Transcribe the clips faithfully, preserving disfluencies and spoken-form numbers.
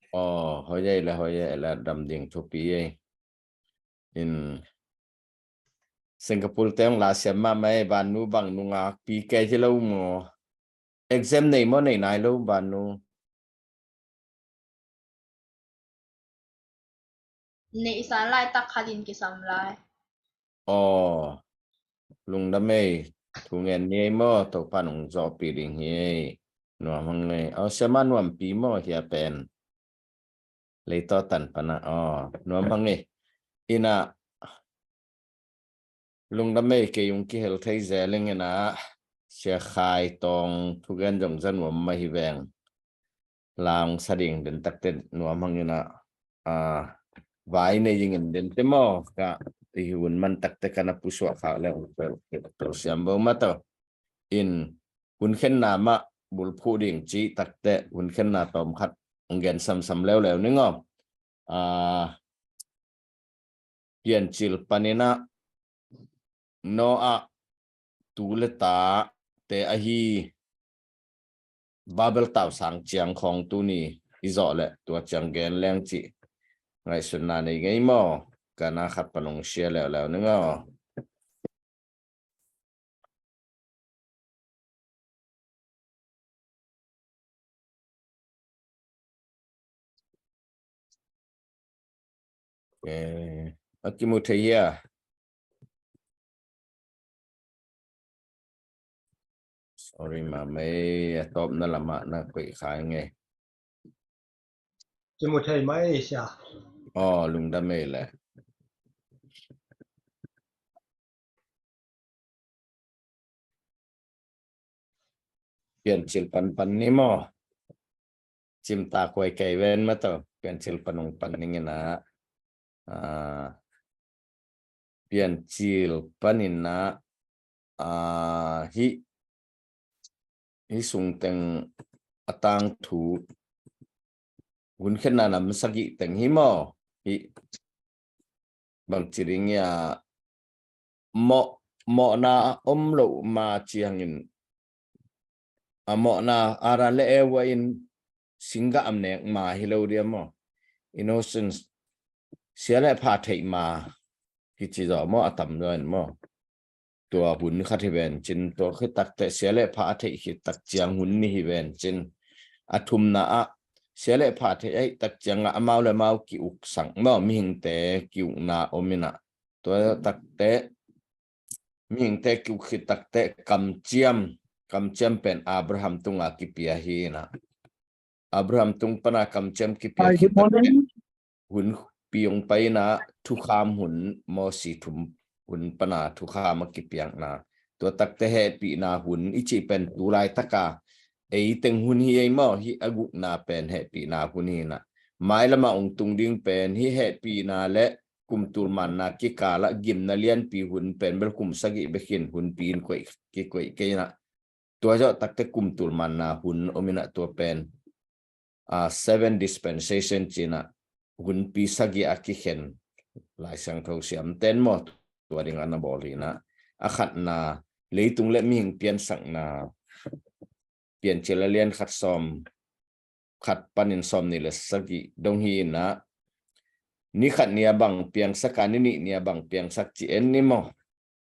Aw, hoih ei le, hoih ei le, dam ding thupi ei. In Singapore te hong la siam mahmah ei, Vannu bang nungak pi kei hi lo maw? Exam nei maw, nei nai lo Vannu? Neihsan laitak khatin kisam lai. Aw, lungdam ei, thu ngen ni ei maw, Topa nung zawhpih ding hi ei. Nuam hang ei. Aw, siama nuampi maw hia pen? Leitaw tan pana, aw, nuam hang ei. Ina, lungdam ei, kei ung kihel thei zel ing ina, Sia Khai Tawng thugen zong za nuam mah hi veng. Lang sa ding den takte nuam hang ina, a, vai nei ding in den te maw, ka i hun man takte kana pusuah khak le ung pel pel siam bo mah taw. In hun khenna mah bulphuh ding cih takte hun khenna tawm khat ung gen samsam leuleu ning aw. A, Piancil panin ah Noah tu le ta te ahi Babel tausang ciang khawng tuni i zawh leh tua ciang gen leng cih ngaihsutna nei ngei maw? Kana khat pan ung sia leuleu ning aw. Eh, a kimu thei hia? Sorry, ma mei a tawpna lamah na koih khai ngei. Kimu thei mai sia. Aw, lungdam ei le. Piancil panpan ni maw? Cimta kuai kei ven mah taw, Piancil panung pan ning ina. Ah, Piancil panin ah, ah, hih, hih sungteng a tangthu hun khenna nam sagih teng hi maw? Hih bangci ding ia mawh, mawhna om loh ma ciangin a mawhna Adam le Eva in singgah am nek ma hi lo dia maw? Innocence, sia le pha theih ma kici zaw maw, a tam zaw in maw? Tua hun khat hi ven cin, tua khit takte sia le pha a theih khit tak ciang hun ni hi ven cin. A thumna ah sia le pha theih ahih tak ciangah amau le amau ki-uksak maw, mihingte ki-ukna om inah. Tua takte mihingte ki-uk khit takte kamciam, kamciam pen Abraham tunga kipia hi inah. Abraham tung pana kamciam kipia khit takte hun pi ung pai inah thukham hun, Mosi thum hun pana thukham a kipiakna. Tua takte hehpihna hun i cih pen tu laitaka ei teng hun hi ei maw, hih a gukna pen hehpihna hun hi inah. Mailamah ung tung ding pen hih hehpihna le kum tul manna kikalah gimna lianpi hun pen bel kum sagih bekin hunpi in koih, kikoih kei inah. Tua zawh takte kum tul manna hun om inah tua pen, ah, seven dispensation ci inah hunpi sagih a kikhen Lai Siangtho siamten maw, tua ding a na bawl hi inah. A khatna, leitung le mihing piansakna, Piancil a lian khat sawm khat panin sawm nih le sagih dong hi inah, ni khat ni a bang piangsak a, ni nih ni a bang piangsak ci en ni maw?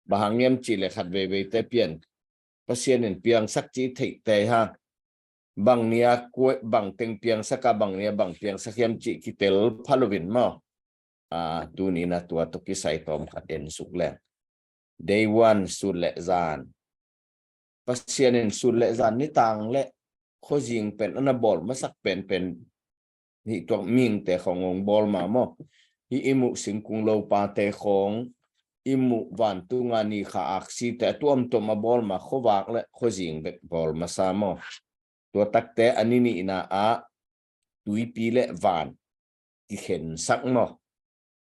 Bang hang hiam cih le khat veiveite pian, Pasian in piangsak cih theihte ha. Bang ni a kua, bang teng piangsak a, bang ni a bang piangsak hiam cih kitel pha loin maw? Ah, tuni inah tua tawh kisai tawm khat en suk leng. Day one, sut le zan. Pasian in sut le zan, nitang le khuazing pen a na bawl masak penpen hih tuak mihingte khawng hong bawl ma maw? Hih i muh singkung lopate khawng, i muh vantunga ni kha aksite a tuamtuam a bawl ma, khuavak le khuazing bek bawl masa maw? Tua takte a ni nihna ah tuipi le van kikhensak maw?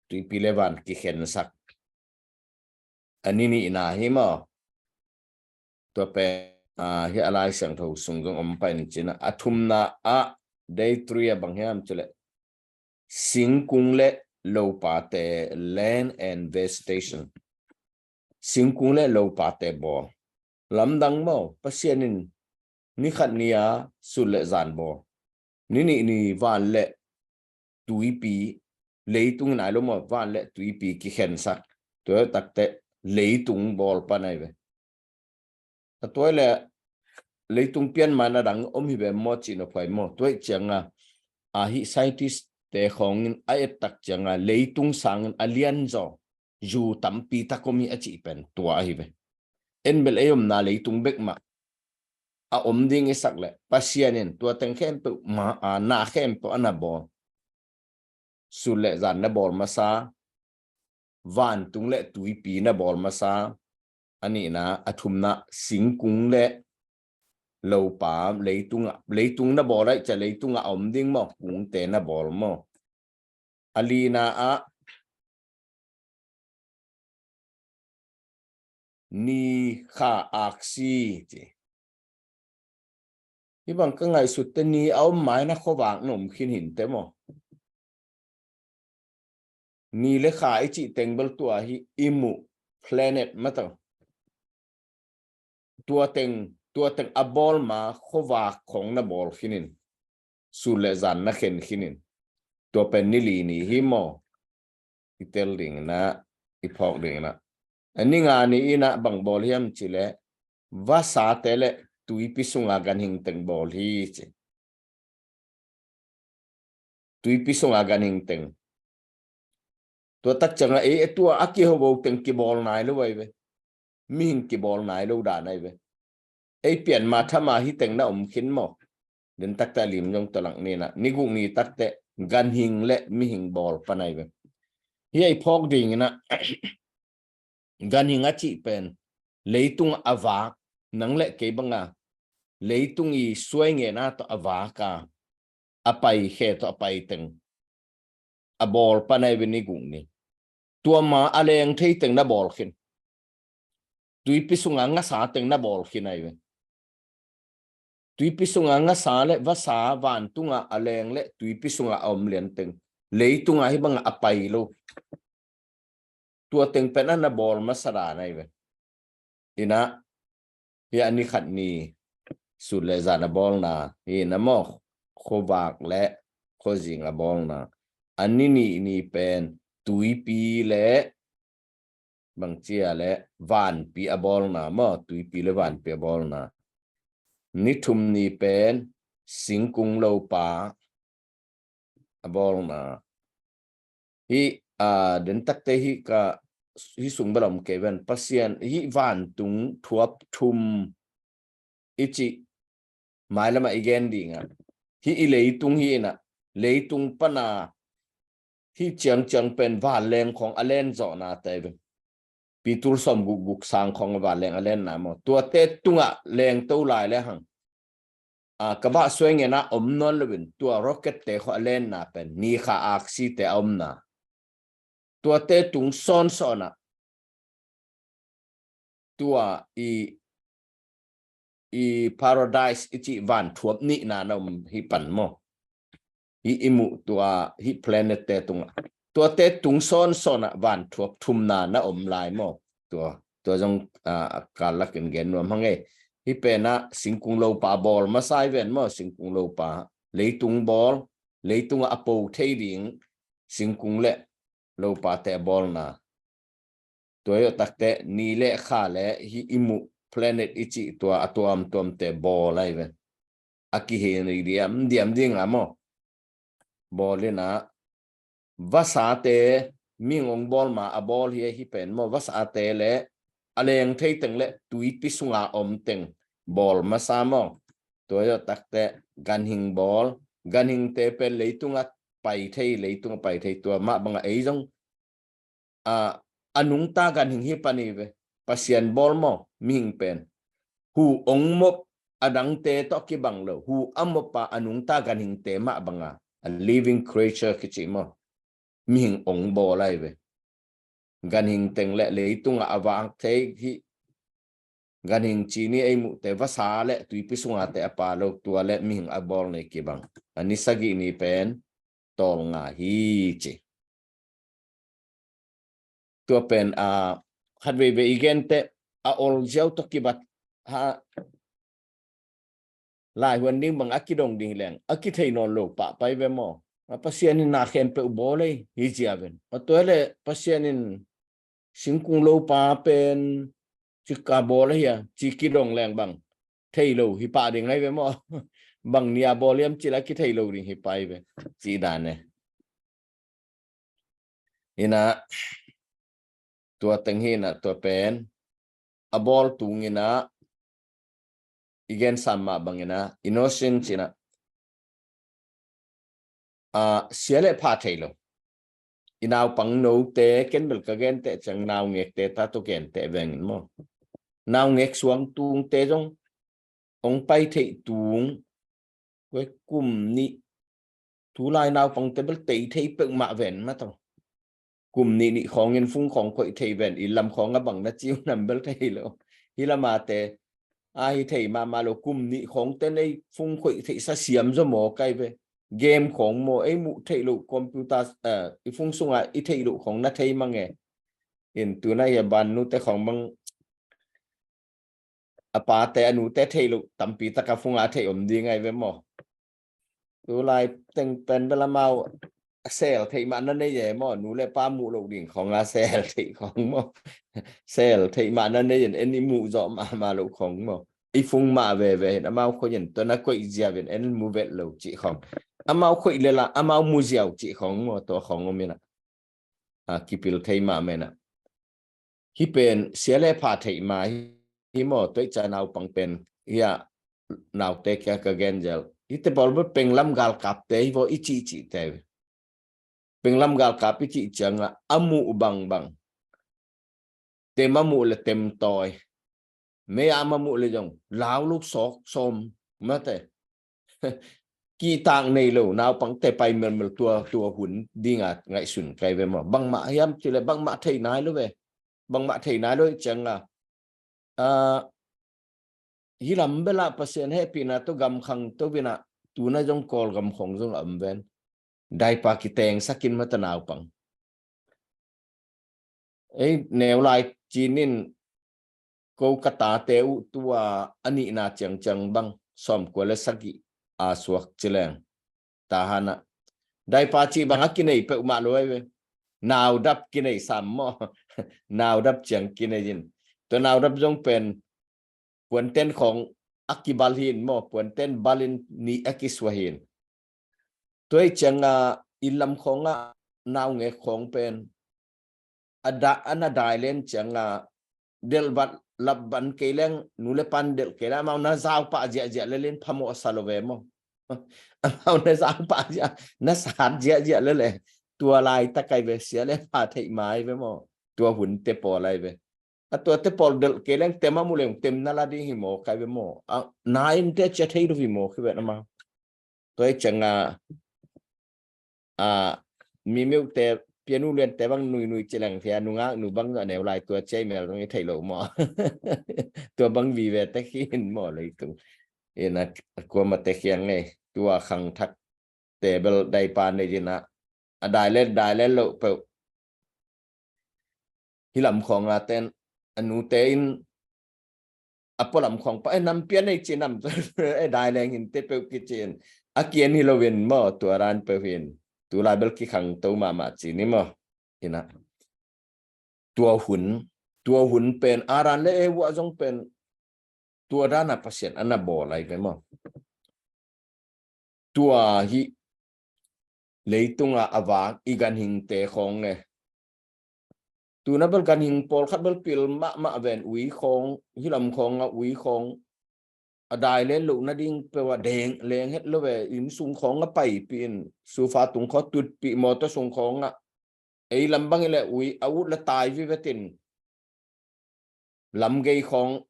Tuipi le van kikhensak. A ni nihna hi maw? Tua pen, ah, hih a Lai Siangtho sung zong om pai in ci inah. A thumna ah, day three a bang hiam cih le singkung le lopate, land and vegetation. Singkung le lopate bawl. Lamdang maw, Pasian in ni khat ni a sun le zan bawl, ni nih ni van le tuipi, leitung nai lo maw, van le tuipi kikhensak. Tua takte leitung bawl pan ahi ve. A tua le leitung pian man a dang om hi ve maw, cih na phuai maw. Tua cianga a hi scientist te khawngin a et tak cianga leitung sangin a lian zaw zu tampi tak om hi a cih pen tua ahi ve. En bel ei omna leitung bek mah a om ding i sak le Pasian in tua teng khempeuh ma a na khempeuh a na bawl. Sun le zan na bawl masa, vantung le tuipi na bawl masa, a nihna, a thumna singkung le lopa, leitung a, leitung na bawl aih cia leitung a om ding maw, kungte na bawl maw. A lina ah ni kha aksi ci. Hi bang ka ngaihsut te ni a om mai na khuavak na om khin hinte maw. Ni le kha i cih teng bel tua hi i muh planet mataw. Tua teng, tua teng a bawl ma khuavak khong na bawl khinin. Sun le zan na khen khinin. Tua pen ni li ni hi maw. I tel dingin ah, i phawk dingin ah. A ni nga ni in ah bang bawl hiam ci le, vasate le tuipi sunga ganhing teng bawl hi ci. Tuipi sunga ganhing teng. Tua tak cianga ei, ei tua a kihovo teng kibawl nai lo ahi ve. Mihing kibawl nai lo dan ahi ve. Ei pian ma tha ma hi teng na om khin maw. Den takte a lim zong tawlang ni na. Ni guk ni takte ganhing le mihing bawl pan ahi ve. Hi ei phawk dingin ah ganhing a cih pen leitung a vak, nang le kei banga leitung i suai ngen a tawh a vak a, a pai khe tawh a pai teng a bawl pan ahi ve ni guk ni. Tua ma a leng thei teng na bawl khin. Tuipi sunga ngasa teng na bawl khin ahi ve. Tuipi sunga ngasa le vasa vantunga a leng le tuipi sunga a om lian teng leitunga hi banga a pai lo. Tua teng pen a na bawl masa dan ahi ve. Ina hi a ni khat ni sun le zan a bawlna hi na maw, khuavak le khuazing a bawlna. A ni nih ni pen tuipi le bangcia le vanpi a bawlna maw, tuipi le vanpi a bawlna. Ni thum ni pen singkung lopa a bawlna. Hi a den takte hi ka hi sung bel om kei ven Pasian hi vantung thuap thum i cih mailamah i gen dinga hi i leitung hi ina leitung pana hi ciangciang pen vanleng khong a len zawhna te ve. Pitul sawm guk guk sang khong a vanleng a lenna maw tuate tungah lengto lai le hang a ka vah suai ngena om nawn loin tua rocket te khong a lenna pen ni kha aksi te a omna tuate tung sawnsawnah tua i i paradise i cih van thuap nihna na om hi pan maw? Hi i muh tua hi planet te tungah tuate tung sawnsawnah van thuap thumna na om lai maw? Tua tua zong a kal lakin gen nuam hang ei. Hi penah singkung lopa bawl masa i ven maw? Singkung lopa leitung bawl, leitungah a po thei ding singkung le lopate a bawlna. Tua hi awh takte ni le kha le hi i muh planet i cih tua a tuamtuamte bawl ahi ve. A kihi ni diam diam dinga maw? Bawl inah vasate mihing ong bawl ma a bawl hi ahi pen maw? Vasate le a leng thei teng le tuipi sunga om teng bawl masa maw? Tua hi awh takte ganhing bawl, ganhingte pen leitunga pai thei, leitunga pai thei tua mah banga ei zong a, a nungta ganhing hi pan hi ve. Pasian bawl maw mihing pen? Hu ong mop a dangte tawh kibang lo. Hu a mopa a nungta ganhingte mah banga a living creature kici maw? Mihing ong bawl ahi ve. Ganhing teng le leitunga a vak thei hi. Ganhing cini ei muhte vasa le tuipi sungate a pa lo tua le mihing a bawl nei kibang. A ni sagih ni pen tawlnga hi ci. Tua pen a khat veivei i gente a ol ziau tawh kibat ha, laihuan ding bang a kidong ding leng a kithei nawn lo pahpai ve maw? A Pasian in na khempeuh bawl ei hi zia ven. A tua le Pasian in singkung lopa pen cika bawl ahi a ci kidong leng bang thei lo hi pah ding ai ve maw? Bang nia bawl hiam ci la kithei lo ding hi pai ve ci dan e. Ina tua teng hi ina tua pen a bawl tung ina i gen sam mah bang ina innocent ina a sia le pha thei lo. I naupang note ken bel ka gen teh ciang naungek te ta to gen teh veng in maw? Naungek suang tung te zong ong pai thei tung kue kum ni tulai naupang te bel tei thei peuh mah ven ma to. Kum nih nih khawngin fung khawng khoih thei ven i lam khawng a bang na ciu nam bel thei lo. Hi lama te a hi thei mahmah lo kum nih khawng te nei fung khoih thei sa siam zo maw kai ve. Game khawng maw ei muh thei lo computer i fung sunga i thei lo khawng na thei mange. In tuna hi a ban nu te khawng bang a pate a nute thei lo tampi taka funga thei om ding ai ve maw? Tulai teng pen bel amau a sel theih mah na nei e maw? Nu le pa muh lo ding khong a sel theih khong maw? Sel theih mah na nei en en i muh zawh mahmah lo khong maw? I fung mah veve hin amau khoih in tua na koih ziau in en mu vet lo cih khong. Amau khoih le la amau mu ziau cih khong maw? Tua khong om in a kipil thei mah men a hi pen sia le pha theih mah hi maw? Tuaih ca naupang pen hi a naute kia ka gen zel hi te pawl bel penglam galkapte hi vaw i cih cihte. Penglam galkap i cih cianga a muh bangbang tem a muh le tem tawi mei a ma muh le zong lau luk sawk sawm mate. Kihtak nei lo naupangte pai melmel tua tua hun dinga ngaihsun kai ve maw? Bangmah hiam cile bangmah thei nai lo ve. Bangmah thei nai lo i cianga hi lam bela Pasian hehpihna to gam khang to vina tuna zong Kawlgam khong zong a om ven. Daipa kiteng sakin mata naupang ei neu lai cinin ko ka tate uh tua a nihna ciangciang bang sawmkua le sagih a suak cileng tahana daipa cih bang a kinei peuhmah luai ve. Naudap kinei sam maw? Naudap ciang kinei in tua naudap zong pen puanten khawng a kibal hin maw? Puanten balin nih a kisua hin. Tuai cianga i lam khawngah naungek khawng pen a da ana dai len cianga delvat lapban kei leng nu le pan delh kei leng amau na zau pah ziahziah le len phamawh sa lo ve maw? Amau na zau pah ziah na sat ziahziah le le tua lai takai ve sia le pha theih mai ve maw? Tua hun te pawl ai ve. A tua te pawl delh kei leng tem a mu leng tem na la ding hi maw kai ve maw? A na in te cia thei lo hi maw khi ve na ma. Tua i cianga a mi meuhte pianu liante bang nuinui cileng thia nungak nu bang a neu lai tua ciai mel zong i thei lo maw? Tua bang vive te khin maw leitung ina kuama te khiang ngei tua khang thak te bel daipa nei dina a dai le dai le lo peuh hi lam khawng a ten a nute in a pualam khawng pa e nam pian ei ci nam e dai leng in te peuh kici in a kian hi lo in maw? Tua ran peuh hin tulai bel kikhang to mahmah ci ni maw? Ina tua hun tua hun pen a ran le e uh a zong pen tua dana Pasian ana bawl ai ve maw? Tua hi leitunga a vak i ganhingte khawng e. Tuna bel ganhing pawlkhat bel pil mahmah ven ui khawng hi lam khawnga ui khawng a dai len loh nading peuh a deng leng het lo ve. Inn sung khawnga paipih in sufa tung khaw tutpih mawtaw sung khawngah ei lam bang i le ui a ut le tai vivetin lam gei khawng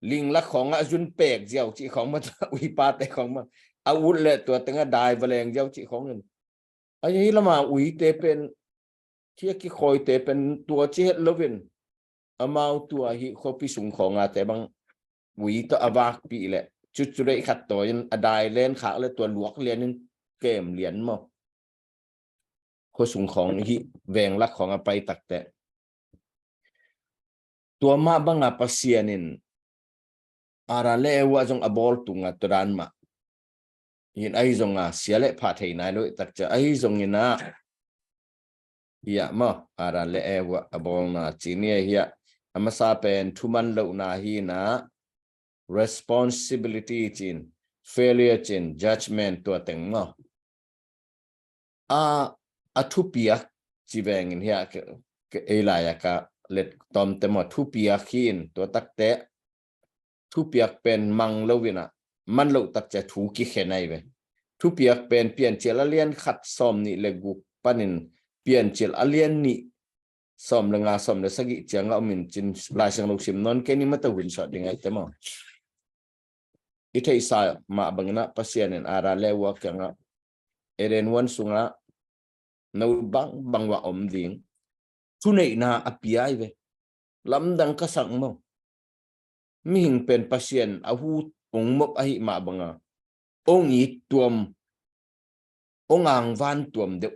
linglak khawngah zun pek ziau cih khawng ma ui pate khawng ma a ut le tua tengah dai va leng ziau cih khawng in a hi lama uite pen thia kikhawite pen tua ci het lovin amau tua hi khuapi sung khawngate bang ui tawh a vakpih le cucu deih khat tawi in a dai len khak le tua luak lian in kem lian maw? Khua sung khawng hi veng lak khawng a pai takte tua mah banga Pasian in Adam le Eva zong a bawl tunga tua dan mah. Hin ahi zonga sia le pha thei nai lo i takcia ahi zongina. Hiah maw, Adam le Eva a bawlna ci ni a hiah a masa pen thuman lohna hina, responsibility cin, failure cin, judgment tua teng maw. A, a thupiak ci vengin hiah ei lai-a ka let tawmte maw, thupiak hi in tua takte thupiak pen mang lo inah man loh takcia thu kikhen ahi ve. Thupiak pen Piancil a lian khat sawm nih le guk panin Piancil a lian nih sawm le nga sawm le sagih cianga om in cin Lai Siangtho sim nawn kei ni, mata hun sawt ding ahi te maw. I theihsa mah banginah Pasian in Adam le Eva kiangah Eden huan sungah no bangbang uah om ding thuneihna a pia ahi ve. Lamdang ka sak maw. Mihing pen Pasian a hu ong mop ahi mah banga ong it tuam, ong angvan tuam deuh.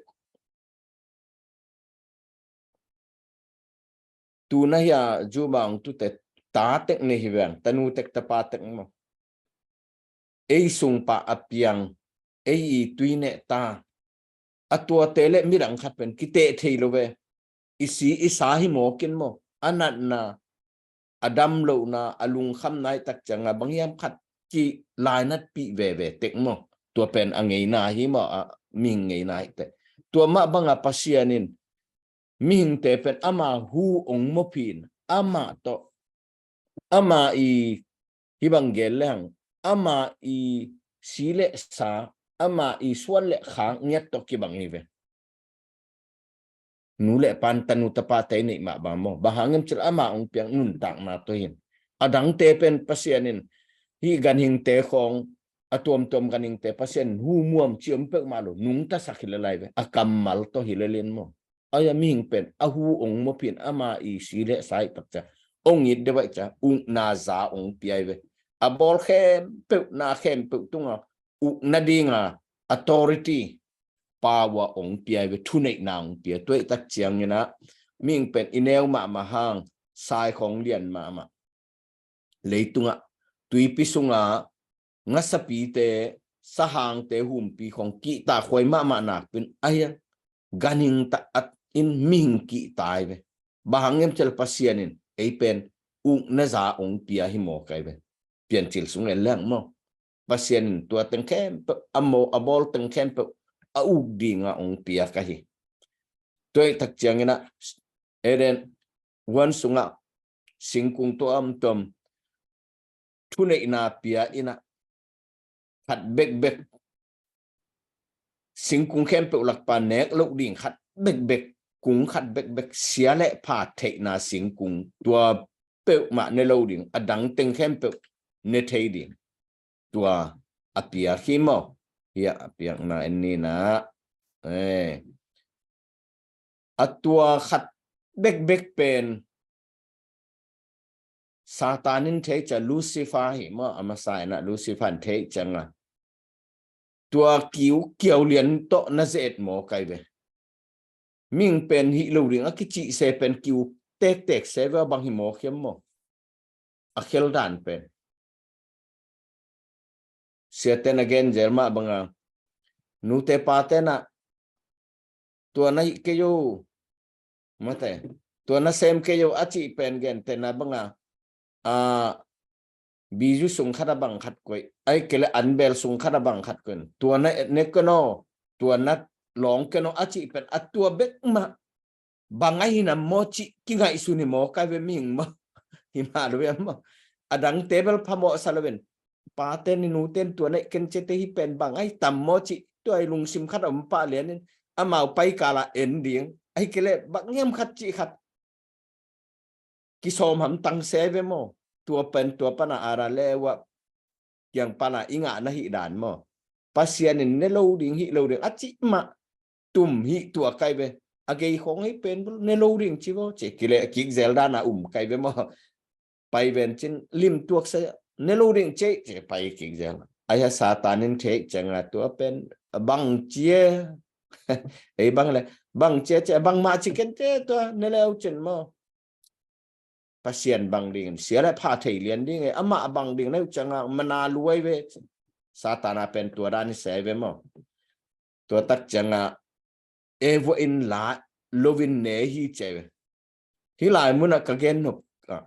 Tuna hia Juba ong tute ta tek nei hi veng, tanu tek tapa tek maw. Ei sungpa a piang, ei i tui neh ta. A tuate le midang khat pen kiteh thei lo ve. I si i sa hi mawkin maw. A natna, a dam lohna, a lungkhamna hi tak cianga bang hiam khat kilainatpih veve tek maw. Tua pen a ngeina hi maw, a mihing ngeina hi tek. Tua mah banga Pasian in mihingte pen ama hu ong mophin, ama tawh, ama i hibang gel lehang, ama i si le sa, ama i suan le khak ngiat tawh kibang hi ve. Nu le pan tanu tapa tei neih mah bang maw. Bang hangin cil ama ong piang nuntakna tawh hin. A dangte pen Pasian in hih ganhingte khawng, a tuamtuam ganhingte Pasian in hu muam ciam peuhmah lo, nungta sak hi le lai ve. A kammal tawh hi le lin maw. Aia mihing pen a hu ong mophin ama i si le sa i takcia ong it deuh aih cia ukna za ong piai ve. A bawl khempeuh, na khempeuh tunga ukna dinga authority, power ong piai ve, thuneihna ong pia. Tua i tak ciangina mihing pen i neu mahmah hang, sai khawng lian mahmah. Leitungah tuipi sunga ngasapite, sahangte, humpi khawng kihta khuai mahmah nakpin aia ganhing ta at in mihing kihta ai ve. Bang hangin cel Pasian in ei pen ukna za ong pia hi maw kai ve. Piancil sung en leng maw. Pasian in tua teng khempeuh a maw, a bawl teng khempeuh a uk dinga ong pia ka hi. Tua i tak ciangina Eden huan sungah singkung tuamtuam thuneihna pia inah khat bekbek, singkung khempeuh lakpa nek loh ding khat bekbek, kung khat bekbek, sia le pha theihna singkung tua peuhmah ne lo ding, a dang teng khempeuh ne thei ding. Tua a piak hi maw. Hiah a piakna en nina. Eh. A tua khat bekbek pen Satan in thei cia, Lucifer hi maw, a masa inah Lucifer in thei cianga tua kiu kiau lian tawh na zet maw kai ve. Mihing pen hih lo ding a kicih se pen kiu tektek se ve, a bang hi maw khiam maw. A khel dan pen siaten a gen zel mah banga nute patenah tua na hih kei o, mate, tua na sem kei o a cih pen gentena banga a bizu sung khat a bang khat koih, ai kele anbel sung khat a bang khat koih, tua na etnek keno, tua na lawng keno a cih pen a tua bek mah bang ahi nam maw cih kingaihsun hi maw kai ve mihing maw. Hi mah lo em maw. A dangte bel phamawh sa lo ven. Paten i nuten tua neih ken cete hi pen bang ahi tam maw cih tua i lungsim khat a om pah lianin amau pai kala en ding. Ahi kele bang hiam khat cih khat kisawm hamtang se ve maw. Tua pen tua pana Adam le Eva kiang pana i ngah na hih dan maw. Pasian in ne lo ding hih lo ding a cih mah tum hih tua kai ve. A gei khawng hih pen bul ne lo ding ci vaw ci kile kik zel dana um kai ve maw. Pai ven cin lim tuak sa ne lo ding ci ci pai kik zel. Aia Satan in thei cianga tua pen bang cia. Ei bang le bang cia ci bang mah ci ken ci tua ne lo cin maw. Pasian bang dingin sia le pha thei lian ding e, amah bang ding na uh cianga mana luai ve. Satan a pen tua dan hi se ai ve maw. Tua tak cianga Eva in la lovin ne hi ci ai ve. Hih lai munah ka gen nop ah,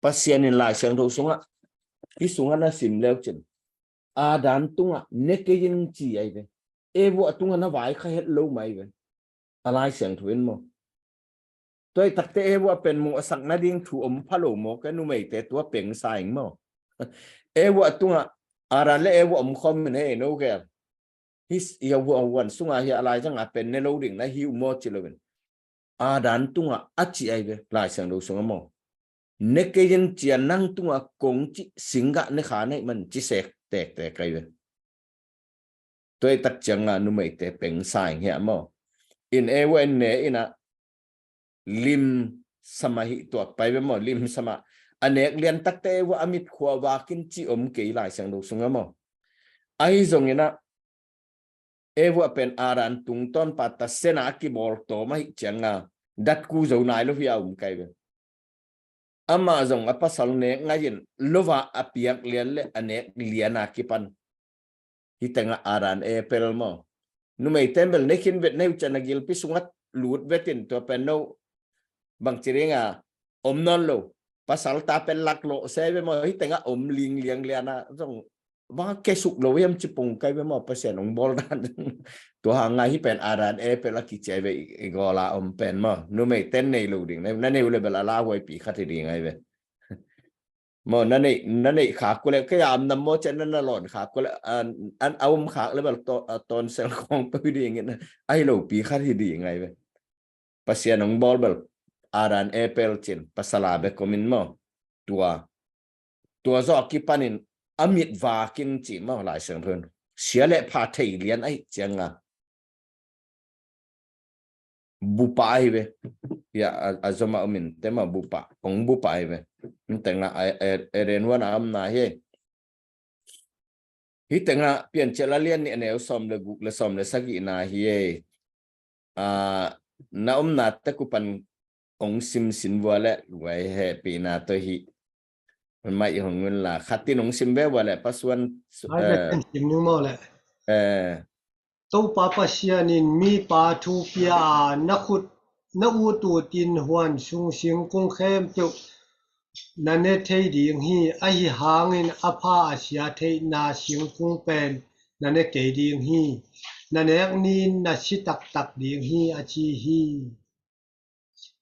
Pasian in Lai Siangtho sungah, hih sungah na sim leu cin, Adam tungah ne kei in ci ai ve. Eva tungah na vai kha het lo mai ve. A Lai Siangtho in maw. Tua i takte Eva pen mawhsak nading thu om pha lo maw, ka numeite tua pengsa ing maw. Eva tungah, Adam le Eva om khawm in hei no gel. His, i a vuan sungah hi a lai zangah pen ne lo ding na hi uh maw ci loin, Adam tungah a ci ai ve, Lai Siangtho sungah maw. Ne kei in cia nang tungah kong ci singgah ne kha nei man ci sek tektek ai ve. Tua i tak cianga numeite pengsa ing hia maw. In Eva in ne inah lim sama hi tuak pai ve maw, lim sama. A nek lian takte Eva a mit khua vakin ci om kei Lai Siangtho sungah maw. Ahi zonginah Eva pen Adam tungtawn pa ta sena a kibawl tawm ahi cianga datku zo nai lo hi a um kai ve. Amah zong a pasal nek ngai in lova a piak lian le a nek liana kipan. Hih tengah Adam Eva pel maw. Numei tembel ne khin vet ne uh cian a gilpi sungah lut vetin tua pen no bangci dinga om nawn lo. Pasal ta pen laklawh se ve maw, hih tengah om ling liang liana zong bang a kesuk lo hiam ci pong kai ve maw, Pasian hong bawl dan. Tua hanga hih pen Adam Eva pel a kici ai ve, i gawla om pen maw. Numei ten nei lo ding na, na nei uh le bel a lauhuaipi khat hi ding ai ve. Maw, na nei, na nei khak uh le, kei a om nam maw cian na na lawn khak uh le, an, an a om khak le bel to, a tawnsel khawng peuh hi dingin, ahi lopi khat hi ding ai ve. Pasian hong bawl bel Adam Eva pel cin, pasal a bek om in maw. Tua, tua zawh a kipanin a mit vakin ci maw, Lai Siangtho in. Sia le pha thei lian ahi cianga bupa ahi ve. Hia a, a zoma om in te maw bupa, hong bupa ahi ve. Hih tengah a, a, Eden huan a omna hi. Hih tengah Piancil a lian nih a neu sawm le guk le sawm le sagihna hi e. Ah, na omna tek uh pan hong simsin vua le guai hehpihna tawh hih. Mai hong un la khatin hong sim ve vua le pasuan. Ai, eh, sim ning maw le. Eh. Topa Pasian in mipa thu pia a, na khut na ut utin huan sung singkung khempeuh na ne thei ding hi. Ahi hangin a pha a sia theihna singkung pen na ne kei ding hi. Na nek ni-in na si taktak ding hi, a ci hi.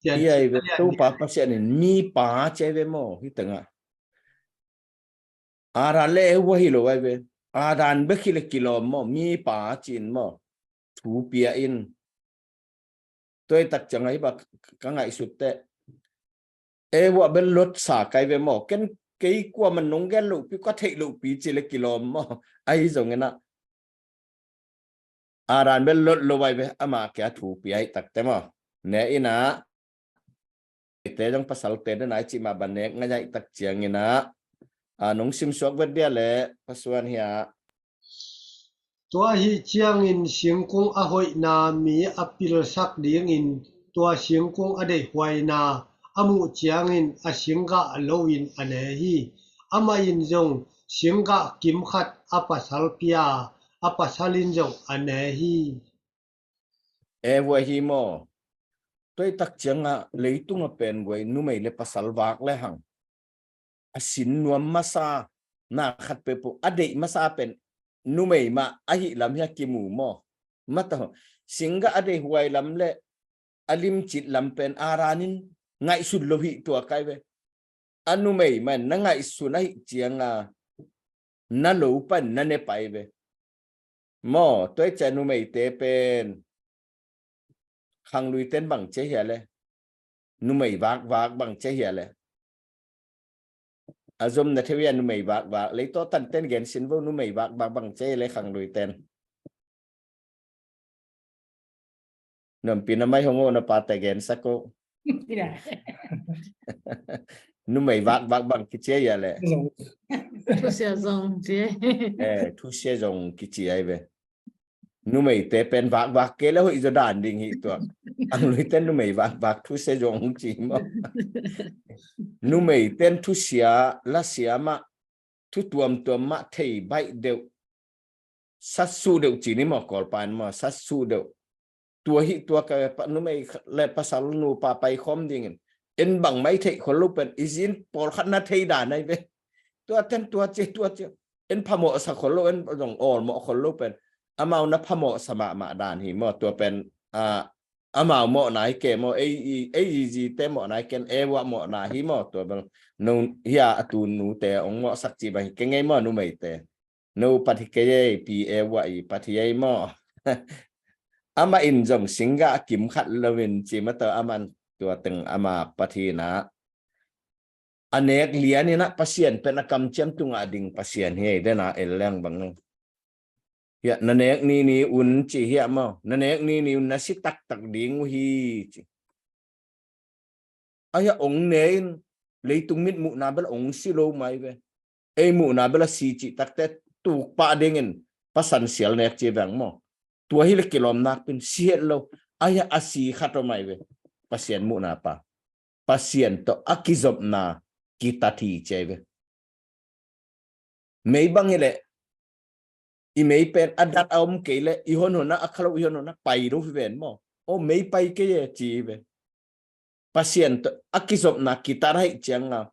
Hi ai ve, Topa Pasian in mipa ci ai ve maw, hih tengah. Adam le Eva hi lo ai ve. Adam bek hi le kilawm maw, mipa ci-in maw. Thu pia in. Tua i tak cianga hih bang ka ngaihsut teh, Eva bel lotsa kai ve maw. Ken kei kuaman nong gen lohpi, ka theih lohpi ci le kilawm maw. Ahi zonginah Adam bel lot lo ai ve, amah kia thu pia ahi takte maw. Ne inah te zong pasalte den ai cih mah ban nek ngai ahi tak cianginah, a, nong simsuak vet dia le pasuan hia. Tua ahi ciangin singkung a hoihna mi a pilsak dingin tua singkung a deihhuaina a muh ciangin a singgah loin a ne hi. Amah in zong singgah kim khat a pasal pia, a pasal in zong a ne hi. Eva hi maw. Tua i tak cianga leitunga pen guai numei le pasal vak le hang a sin nuam masa, na khat peuhpeuh a deih masa pen numei mah ahi lam hi a kimu maw. Mataw, singgah a deihhuai lam le a limcit lam pen Adam in ngaihsun lo hi tua kai ve. A numei man na ngaihsun ahi cianga na lo pan na ne pai ve. Maw, tua i cia numeite pen khangluiten bang cia hia le. Numei vakvak bang cia hia le. A zom na theu hia numei vakvak. Leitawh tanten gensin vo numei vakvak bang cia hia le khangluiten. Nuampi na mai hong o na pate gensak o. Numei vakvak bang kicia hia le. Thusia zong cia. Eh, thusia zong kicia hi ve. Numeite pen vakvak kei le hoih zaw dan ding hi tua. Ang luite numei vakvak thusia zong ci maw. Numeiten thusia lasia mah, thu tuamtuam mah thei baih deuh, satsuh deuh ci ni maw, Kawlpa in maw, satsuh deuh. Tua hi tua ka pa, numei le pasal nupa paikhawm dingin en bangmah i theih khol lo pen i zin pawlkhat na thei dan ahi ve. Tua ten tua ci tua ci, en phamawh sa khol lo, en zong awlmawh khol lo pen amau na phamawh sa mahmah dan hi maw. Tua pen a, amau mawhna hi ke maw, ei i, ei i zite mawhna hi ken, e uah mawhna hi maw. Tua bel no hi a, a tu nute ong mawhsak ci bang hi ke ngei maw, numeite. No pat hi kei ei, pi e uah i pat hi ei maw. Amah in zong singgah a kim khat loin ci mah tawh, amah tua teng ama pat hi na. A nek lian in ah Pasian pen a kamciam tungah ding Pasian hi ei, den a el leng bang no. Hiah na nek ni ni un ci hiah maw, na nek ni ni un na si taktak ding uh hi ci. Ahiah ong ne in leitung mit muhna bel ong si lo mai ve. Ei muhna bel a si cih takte tuk pah dingin pasan sial nek ci veng maw. Tua hi le kilawm nakpin si het lo. Ahiah a si khat aw mai ve. Pasian muhna pa, Pasian tawh a kizopna kitat hi ci ai ve. Mei bang hi leh i mei pen a dat a om kei leh i hon hon ah, a kha lo i hon hon ah pai lo hi ven maw. O mei pai kei e ci hi ve. Pasian tawh a kizopna kitat ahih cianga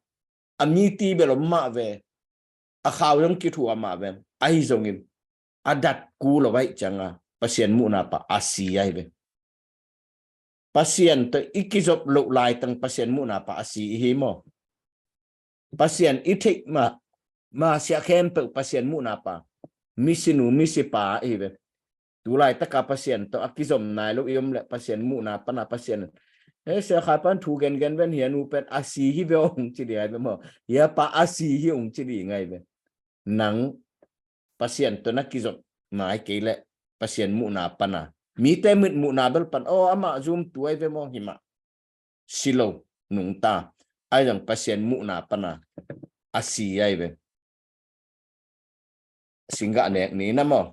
a miti bel om mah ve, a khau zong kithuah mah ve. Ahi zongin a dat ku lo ahih cianga Pasian muhna pa a si ahi ve. Pasian tawh i kizop loh laitang Pasian muhna pa a si i hi maw. Pasian i theih ma, ma siah khempeuh Pasian muhna pa, misinu misipa i hi ve. Tulaitaka Pasian tawh a kizom nai lo i om leh Pasian muhna pana Pasian, he sia khai pan thu gengen ven, hia nu pen a si hi ve ong ci ding ai ve maw. Hia pa a si hi ong ci ding ai ve. Nang Pasian tawh na kizop nai kei leh Pasian muhna pana, mite mit muhna bel pan, aw amah zum tuai ve maw, himah si lo nungta. Ai zong Pasian muhna pana a si ai ve. Singgah nek ni na maw.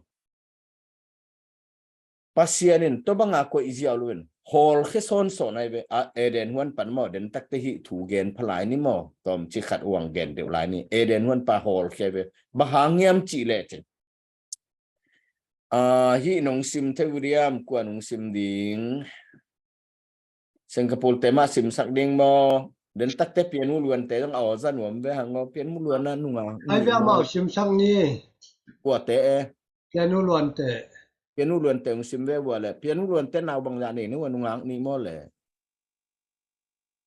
Pasian in tua banga koih ziau lo in hawlkhia sawnsawn ai ve. A Eden huan pan maw, den takte hih thu gen pha lai ni maw. Tawmci khat uang gen deuh lai ni. Eden huan pa hawlkhia ai ve. Bang hang hiam cih leh cin, a, hih nong sim thei, William, kua nong sim ding? Singapore te mah simsak ding maw? Den takte Pianu Luante zong a aw za nuam ve hang aw. Pianu Luan a nunga ai ve, amau simsak ni. Kuate e? Pianu Luante. Pianu Luante hong sim ve vua le. Pianu Luante nau bangzah nei ni ua, nungak ni maw le?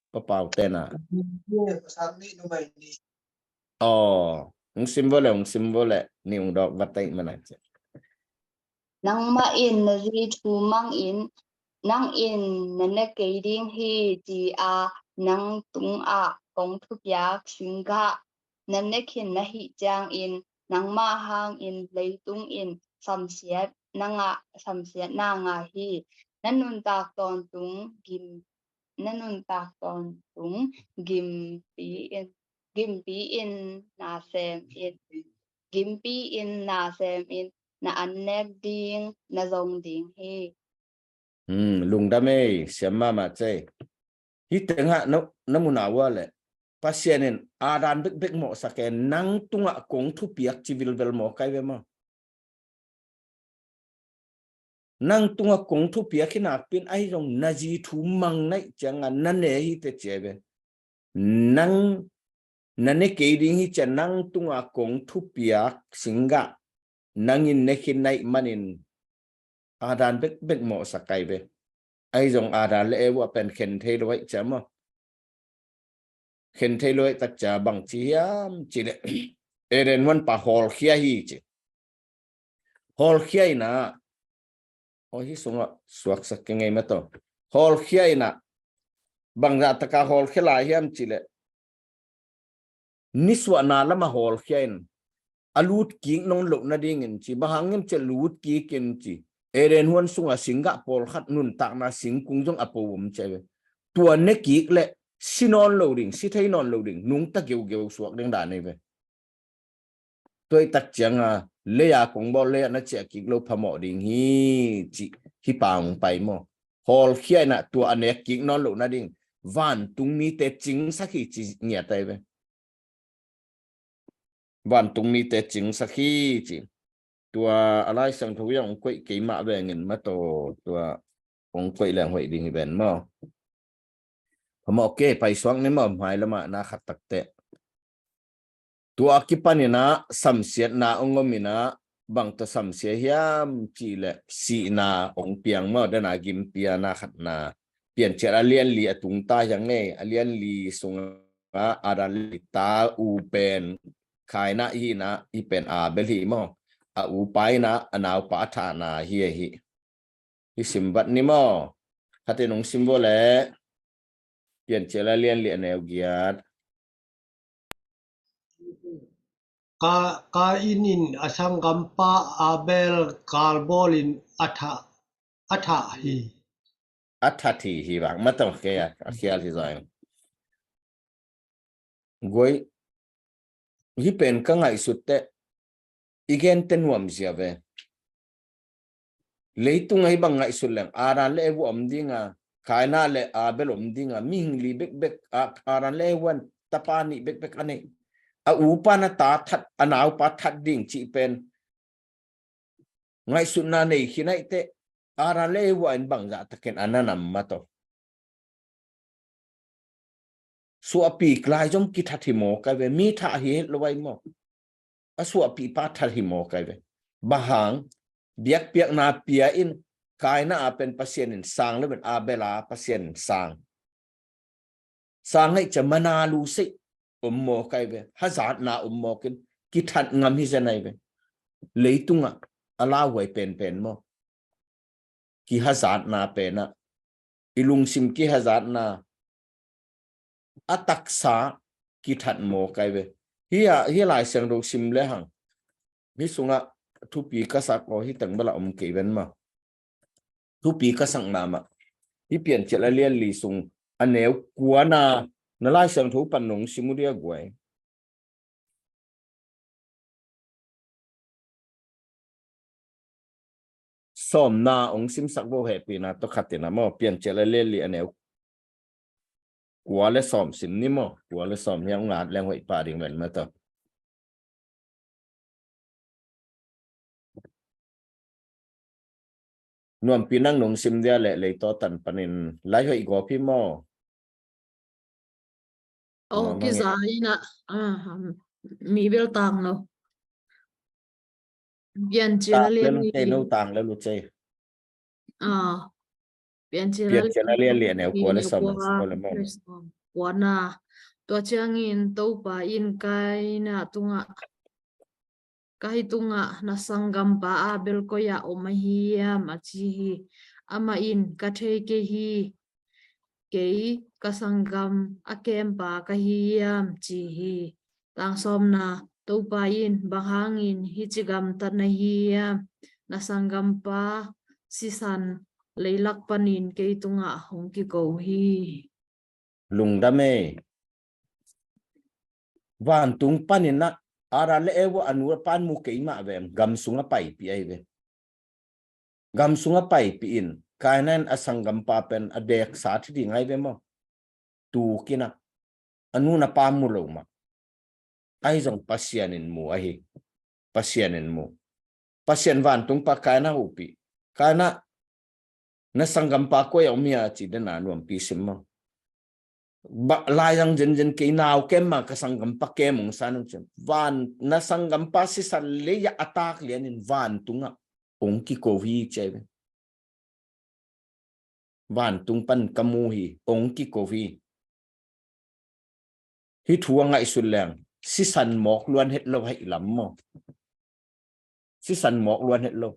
Papau tena. Aw, hong sim vua le, hong sim vua le. Ni hong dawk vat tai mana ci. Nangmah in na zi thu mang in, nang in na ne kei ding hi ci a, nang tungah kong thupiak singgah na ne khin na hih ciangin, nangmah hangin leitung in samsiat na ngah, samsiat na ngah hi. Na nuntak tawntung gim, na nuntak tawntung gimpi in, gimpi in na sem in, gimpi in na sem in, na annek ding na zong ding hi. Hmm, lungdam ei, siam mahmah cei. Hih tengah na, na muna ua le Pasian in a dan bekbek mawhsak e, nang tungah kong thupiak ci vilvel maw, kai ve maw? Nang tungah kong thupiak hi nakpin ahi zong na zi thu mang naih cianga na ne hi te ci ai ve. Nang na ne kei ding hi cia nang tungah kong thupiak singgah nangin ne khin naih manin a dan bekbek mawhsak ai ve. Ahi zong a dan le e uah pen khen thei lo aih cia maw? Khen thei lo aih tak cia bang ci hiam ci le Eden huan pa hawlkhia hi ci. Hawlkhia inah, aw, hih sungah suaksak kei ngei mataw. Hawlkhia inah, bangzah taka hawlkhia lai hiam ci le nisuahna lamah hawlkhia in, a lutkik nawn loh nadingin ci, bang hang hiam ci le lutkik in ci. Eden huan sungah singgah pawlkhat nuntakna singkung zong a po om ci ai ve. Tua nekik le si nawn lo ding, si thei nawn lo ding, nungta geugeu suak ding dan ai ve. Tua i tak cianga Lei-a kong bawl, lei-ah na ciah kik lo phamawh ding hi, cih hi pang pai maw. Hawlkhia in ah tua a nek kik nawn loh nading vantung mite cingsak hi ci ngiat ai ve. Vantung mite cingsak hi ci. Tua a Lai Siangtho ah hong koih kei mah vengin mataw, tua hong koih leng hoih ding hi ven maw. Phamawh kei, paisuak ni maw, hmai lamah na khat takteh. Tua a kipanin ah samsiatna hong om in ah, bang tawh samsia hiam cih leh sihna hong piang maw, dena gimpi a na khatna. Piancil a lianli a tungta hiang ei, a lianli sungah Adam le Eva ta u pen Kaina hi in ah, hih pen Abel hi maw. A upa in ah a naupa a thahna hi ahi. Hih sim vat ni maw. Khatin hong sim vua leh. Piancil a lianli a neu giat. Ka, Kain in a sanggampa Abel kalbawlin a thah, a thah hi. A thah hi hi bang mataw kei a, a khial hi zaw. Guai, hih pen ka ngaihsut teh i gente nuam zia ve. Leitung ah hih bang ngaihsut leng, Adam le Eva om ding a, Kaina le Abel om ding a, mihing li bekbek a, Adam le Eva in tapa nih bekbek a nei. A upa in a ta that, a naupa that ding cih pen ngaihsutna nei khin ahih teh, Adam le Eva in bangzah takin a na nam mataw. Suahpih lai zong kithat hi mawk ai ve, mi thah hi het lo ai maw. A suahpihpa that hi mawk ai ve. Bang hang, biakpiakna pia in, Kaina a pen Pasian in sang lo in, Abel a Pasian in sang. Sang ngaih cia mana lu sei om mawk ai ve, hazatna om mawk in, kithat ngam hi zen ai ve. Leitungah a lauhuai penpen maw. Kihazatna pen ah, i lungsim kihazatna, a taksa kithat mawk ai ve. Hih a, hih Lai Siangtho sim le hang. Hih sungah thupi ka sak aw, hih teng bel a om kei ven maw. Thupi ka sak mahmah. Hih Piancil a lianli sung a neu kuana, na Lai Siangtho pan nong sim uh dia guai. Sawmna hong simsak vo, hehpihna tawh khatin a maw, Piancil a lianli a neu kua le sawm sim ni maw, kua le sawm hiam ngat leng hoih pah ding ven mataw. Nuampi nang nong sim dia leh leitaw tan panin lai hoih gawp hi maw? Oh, kisa ina, ah, mi bel tang lo. Piancil a lianli. Tang le lu cei. Ah, Piancil a lianli a neu kua le sawm. Kuana. Tua ciangin Topa in Kaina tungah, ka hi tungah na sanggampa Abel koi-ah om a hiam, a ci hi. Amah in, ka thei kei hi, kei ka sanggam a kempa ka hi hiam, ci hi. Tang sawmna, Topa in, bang hangin hici gamtat na hi hiam, na sanggampa sisan leilak panin kei tungah hong kiko hi. Lungdam ei. Vantung panin ah, Adam le Eva a nu a pa in mu kei mah ve, gam sungah paipih ai ve. Gam sungah paipih in, Kaina in a sanggampa pen a deksa thi ding ai ve maw. Tukin ah, a nu a pa mu lo mah. Ahi zong Pasian in mu ahi. Pasian in mu. Pasian vantungpa Kaina hopih. Kaina, na sanggampa koi-ah om hia, ci dena nuampi sim maw. Ba, laizang zenzen kei nau kem ma ka sanggampa kem hong san hong ci. Van, na sanggampa sisan lei-ah a tak lianin vantungah hong kiko hi ci ai ve. Vantung pan ka mu hi, hong kiko hi. Hih thu a ngaihsut leng, sisan mawk luan het lo ahih lam maw. Sisan mawk luan het lo.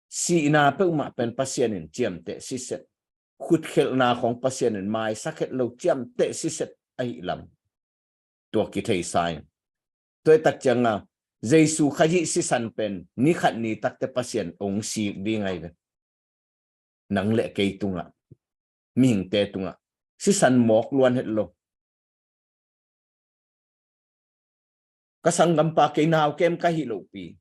Sihna peuhmah pen Pasian in ciamteh siset. Khutkhelhna khawng Pasian in maisak het lo, ciamteh siset ahih lam. Tua kithei sa in. Tua hi tak cianga, Jesu Khazih sisan pen, ni khat ni takte Pasian hong sik ding ai ve. Nang le kei tungah, mihingte tungah. Sisan mawk luan het lo. Ka sanggampa kei nau kem ka hih lohpi.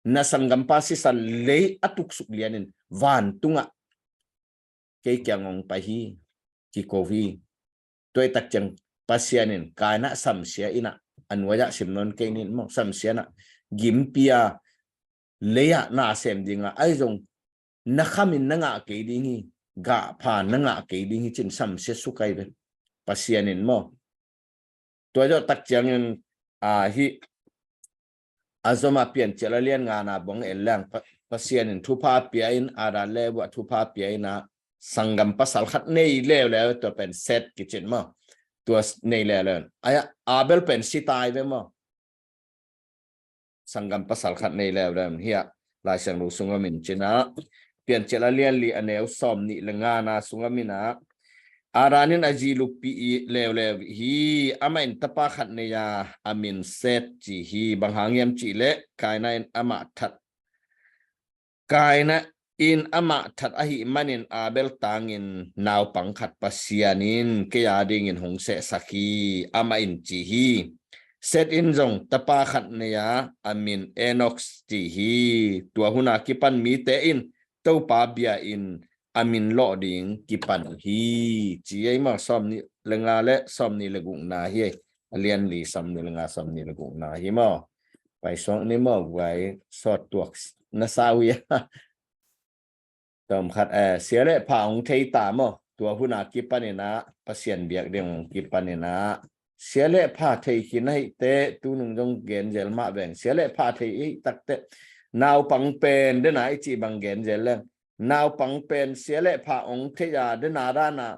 na sanggampa sisan lei a tuksuk lianin vantungah kei kiang hong pai hi, kiko hi. Tua hi tak ciang Pasian in Kaina samsia in ah, a nuai-ah sim nawn kei ning maw, samsia in ah gimpi a, lei-ah na sem ding a, ahi zong na khamin na ngah kei ding hi, gah pha na ngah kei ding hi ci-in samsia suk ahi ve Pasian in maw. Tua zawh tak ciangin, a, hih a zom a Piancil a lian ngana bang en leng, Pa-, Pasian in thupha pia in, Adam le Eva thupha pia in ah, sanggam pasal khat nei leuleu, tua pen Seth kici-in maw. Tua nei leuleu. Ahi a, Abel pen si tai ve maw. Sanggam pasal khat nei leuleu. Hiah Lai Siangtho sungah min ci-in ah, Piancil a lian li a neu sawmnih le ngana sungah min ah, Adam in a zi luppi leuleu hi, amah in tapa khat nei a, a min Seth ci hi. Bang hang hiam cih leh Kaina in amah that, Kaina in amah that ahih manin Abel tangin naupang khat Pasian in kei a dingin hong sehsak hi, amah in ci hi. Seth in zong tapa khat nei a, a min Enosh ci hi. Tua hun a kipan mite in Topa bia in a min lawh ding kipan hi, ci ei maw. Sawmnih le nga le sawmnih le gukna hi ei. A lian li sawmnih le nga, sawmnih le gukna hi maw. Pai suak ni maw, guai sawt tuak na sa uh hia. Tawm khat, eh, sia le pha hong thei ta maw. Tua hun a kipan in ah, Pasian biak ding hong kipan in ah, sia le pha thei khin ahih teh, tunung zong gen zel mah veng. Sia le pha thei ahih tak teh, naupang pen den a i cih bang gen zel leng, naupang pen sia le pha hong thei a, den a dan a,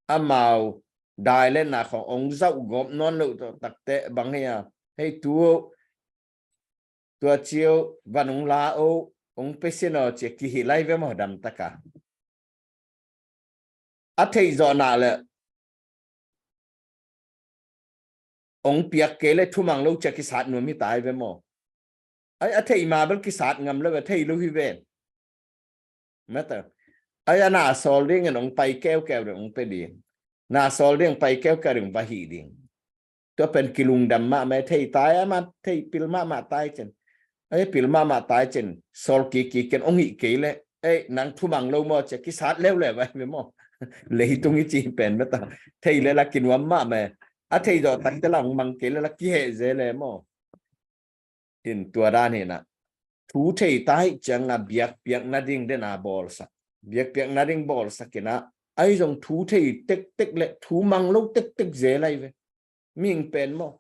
amau dai le na khong hong zauh gawp nawn loh tawh tak teh bang hi a, hei tu, tua ci uh, van hong la uh, hong pia sin aw ci a kihilh lai ve maw, dam tak a. A theih zawh nak leh hong piak kei leh thumang lo ci a kisat nuam hi tai ve maw. Ai, a theih ma bel kisat ngam lo ve, thei lo hi ve. Mata. Ai, a na sawl dingin hong pai keukeu ding hong pia ding. Na sawl ding pai keukeu ding va hih ding. Tua pen kilungdam mahmah, thei tai, amah thei pil mahmah tai cin. Ai, pil mahmah tai cin, sawl kiki ken hong hih kei leh, ei, nang thumang lo maw ci a kisat leuleu vai ve maw. Leitung i ci pen mata. Thei le la kinuam mahmah. A thei zawh tak te la hong mang kei le la kiheh ze le maw. In tua dan hi na. Thu thei ta ahih ciang a biakpiak nading den a bawlsak. Biakpiak nading bawlsak in a. Ai zong thu thei tektek le thu mang lo tektek ze lai ve. Mihing pen maw.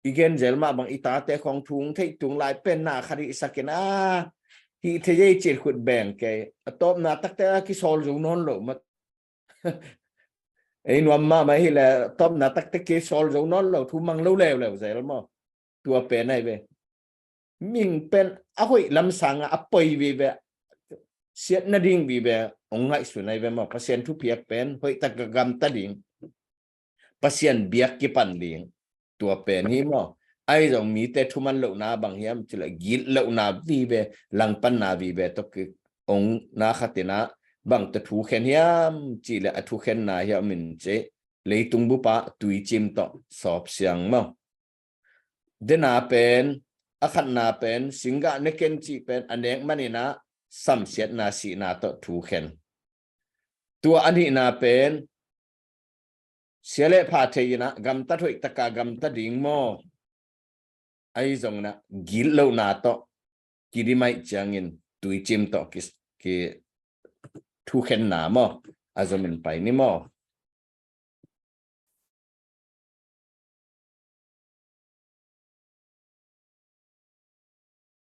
I gen zel mah bang i tate khong thu hong theih tung lai pen na khat hihsak in a. Hih thei ei cit khut beng kei. A tawpna tak te a kisawl zo nawn lo mah. Ei nuam mahmah hi le, tawpna tak te kisawl zo nawn lo, thu mang lo leuleu zel maw. Tua pen ai ve. Mihing pen a hoih lam sangah a poi vive, siat nading vive hong ngaihsun ai ve maw. Pasian thupiak pen hoih tak a gamta ding, Pasian biak kipan ding, tua pen hi maw. Ai zong mite thuman lohna bang hiam ci leh, git lohna vive, langpanna vive tawh ki hong na khat in a, bang tawh thu khen hiam ci leh, a thu khenna hiam in ci, leitung bup ah tuicim tawh sawp siang maw. Dena pen, a khatna pen singgah ne ken cih pen a nek man in a, samsiatna sihna tawh thu khen. Tua a nihna pen sia le pha thei in a, gamtat hoih tak a gamta ding maw. Ai zong in a, gitlohna tawh kidim ahih ciangin tuicim tawh ki, ki thu khenna maw, a zom in pai ni maw.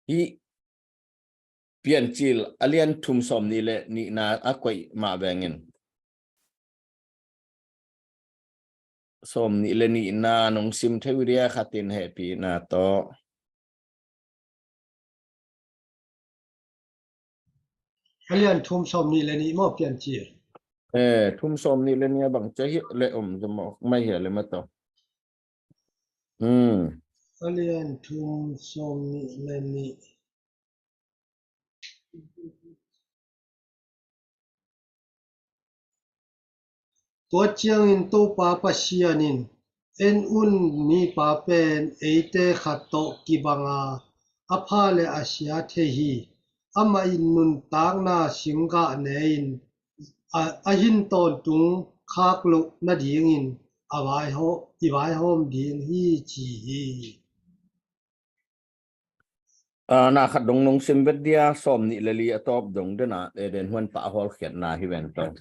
Hih Piancil a lian thum sawmnih le nihna a koih mah veng in. Sawmnih le nihna nong sim thei uh dia, khat in hehpihna tawh. A lian thum sawmnih le nih maw, Piancil? Eh, thum sawmnih le nih a bang ci hiam le om zom mah hiam le mah tawh. Hmm. A lian thum sawmnih le nih. Tua ciangin Topa Pasian in En un, mipa pen eite khat tawh kibanga a pha le a sia thei hi. Amah in nuntakna singgah ne-in a, a hin tawntung khak loh nadingin a vaihawm, i vaihawm ding hi, ci hi. Ah, na khat dong nong sim vet dia, sawm nih le li a tawp dong dena Eden huan pah hawlkhiatna hi ven tawh.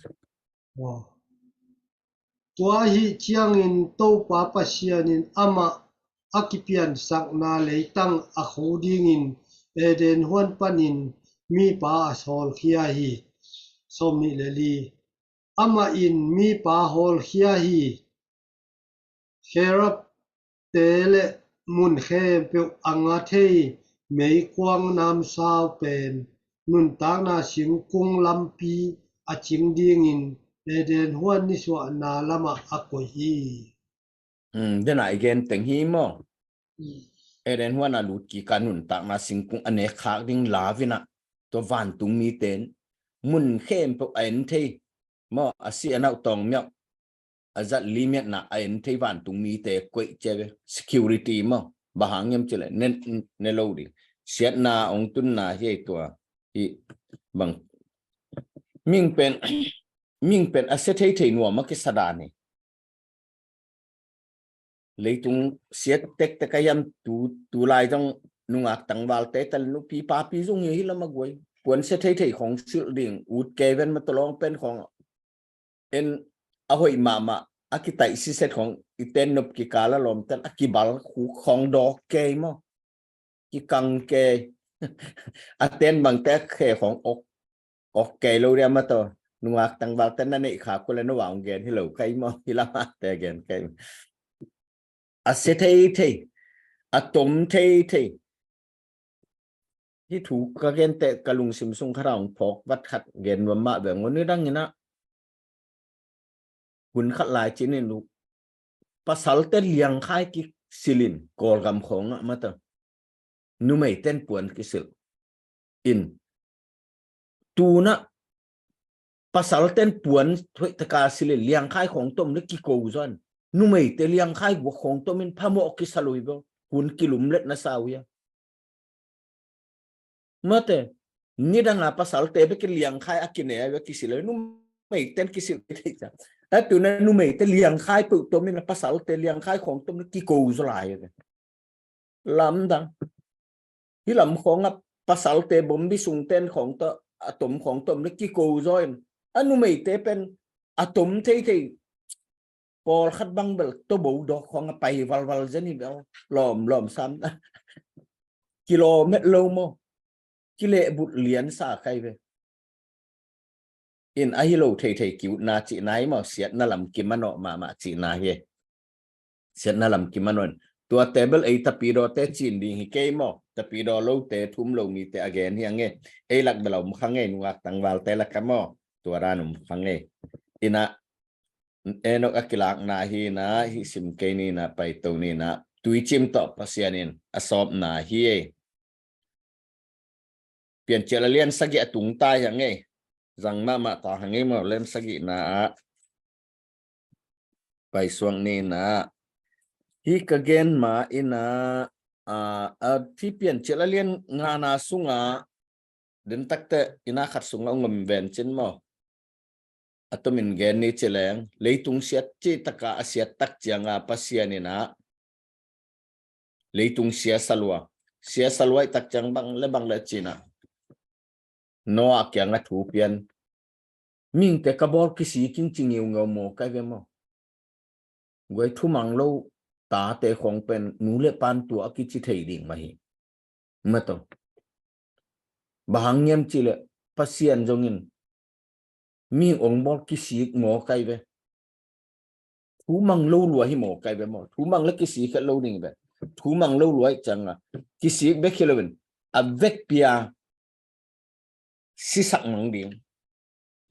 Aw. Tua ahi ciangin Topa Pasian in amah a kipiansakna leitang a kho dingin Eden huan panin mipa a sawlkhia hi. Sawm nih le li. Amah in mipa hawlkhia hi. Kherubte le mun khempeuh a nga thei meikuang namsau pen nuntakna singkung lampi a cing dingin Eden huan nisuahna lamah a koih hi. Hmm, dena i gen teng hi maw? Hmm. Eden huan a lut kik a nuntakna singkung a nek khak ding lau-in ah, tua vantung mite in mun khempeuh a en thei maw, a si a nau tawng miauh, a zat li miatna a en thei vantung mite koih cia ve, security maw. Bang hang hiam cih leh ne, ne lo ding. Siatna hong tunna hi ei tua. Hi bang. Mihing pen, mihing pen a sia thei thei nuam a kisa dan hi. Leitung siat tektek a hiam tu, tu lai zong nungak tangvalte tal nupi papi zong hi hi lam a guai. Puan sia thei thei khong silh ding, ut kei ven ma tawlawng pen khong. En a hoih mahmah, a kitaih siset khong i ten nop kikal a lawmte a kibal khuk khong dawk kei maw. Kikang kei. A ten bangte a khe khong ok, ok kei lo dia ma tawh. Nungak tangvalte na neih khak uh le na vang gen hi lo kei maw. Hi lamah te gen kei. A sia thei thei. A tom thei thei. Hih thu ka gente ka lungsim sung khat ah hong phawk vat khat gen nuam mah ve. Ngun ni dang in ah hun khat lai cin in uh, pasalte liangkhai kisilin Kawlgam khawng ah ma tawh, numeiten puan kisil in, tu-in ah pasalten puan hoih taka silin liangkhai khawng tom le kiko zaw in, numeite liangkhai guak khawng tom in phamawh kisa lo hi ve. Hun kilumlet na sa uh hia? Mate, nidanga pasalte bek in liangkhai a kine a ve kisil a ve, numeiten kisil thei cia. A tu-in ah numeite liangkhai peuh tom in a pasalte liangkhai khawng tom le kiko zaw lai a ve. Lamdang. Hih lam khawng ah pasalte bombi sungten khawng tawh a tom khawng tom le kiko zaw in, a numeite pen a tom thei thei. Pawlkhat bang bel tobo dawk khawng a pai valval zen hi bel lawm lawm sam. Kilawm het lo maw. Kilehbulh lian sa kei ve. In ahi lo thei thei kiutna cihna hi maw, siatna lam kimanawh mahmah cihna hi. Siatna lam kimanawh in. Tuate bel ei tapidawte cin ding hi kei maw. Tapidaw lote, thum lo mite a gen hi a nge. Ei lak bel a om kha nge, nungak tangvalte lak ah maw. Tua dan om kha nge. In ah Enok a kilakna hi in ah, hih sim kei ni in ah, paito ni in ah. Tuicim tawh Pasian in a sawpna hi ei. Piancil a lian sagih a tung ta hi a ngei. Zang mahmah ta hi a ngei maw, lian sagihna ah. Paisuak ni in ah. Hih ka gen ma in ah, a, a, hih Piancil a lian ngana sungah, den takte in ah khat sungah ong om ven cin maw. A tomin gen ni ci leng, leitung siat cih taka a siat tak cianga Pasian in ah leitung sia salua. Sia salua i tak ciang bang le bang le cin ah Noah kiangah thu pian. Mihingte ka bawl kisik ing ci ngiungeu maw kai ve maw. Guai thumang lo tate khawng pen nu le pan tua a kici thei ding mah hi. Mah tawh. Bang hang hiam cih leh Pasian zongin mihing ong bawl kisik maw kai ve. Thumang lo lua hi maw kai ve maw. Thumang le kisik het lo ding ve. Thumang lo lua hi cianga kisik bek hi loin a vekpi a sisak mang ding,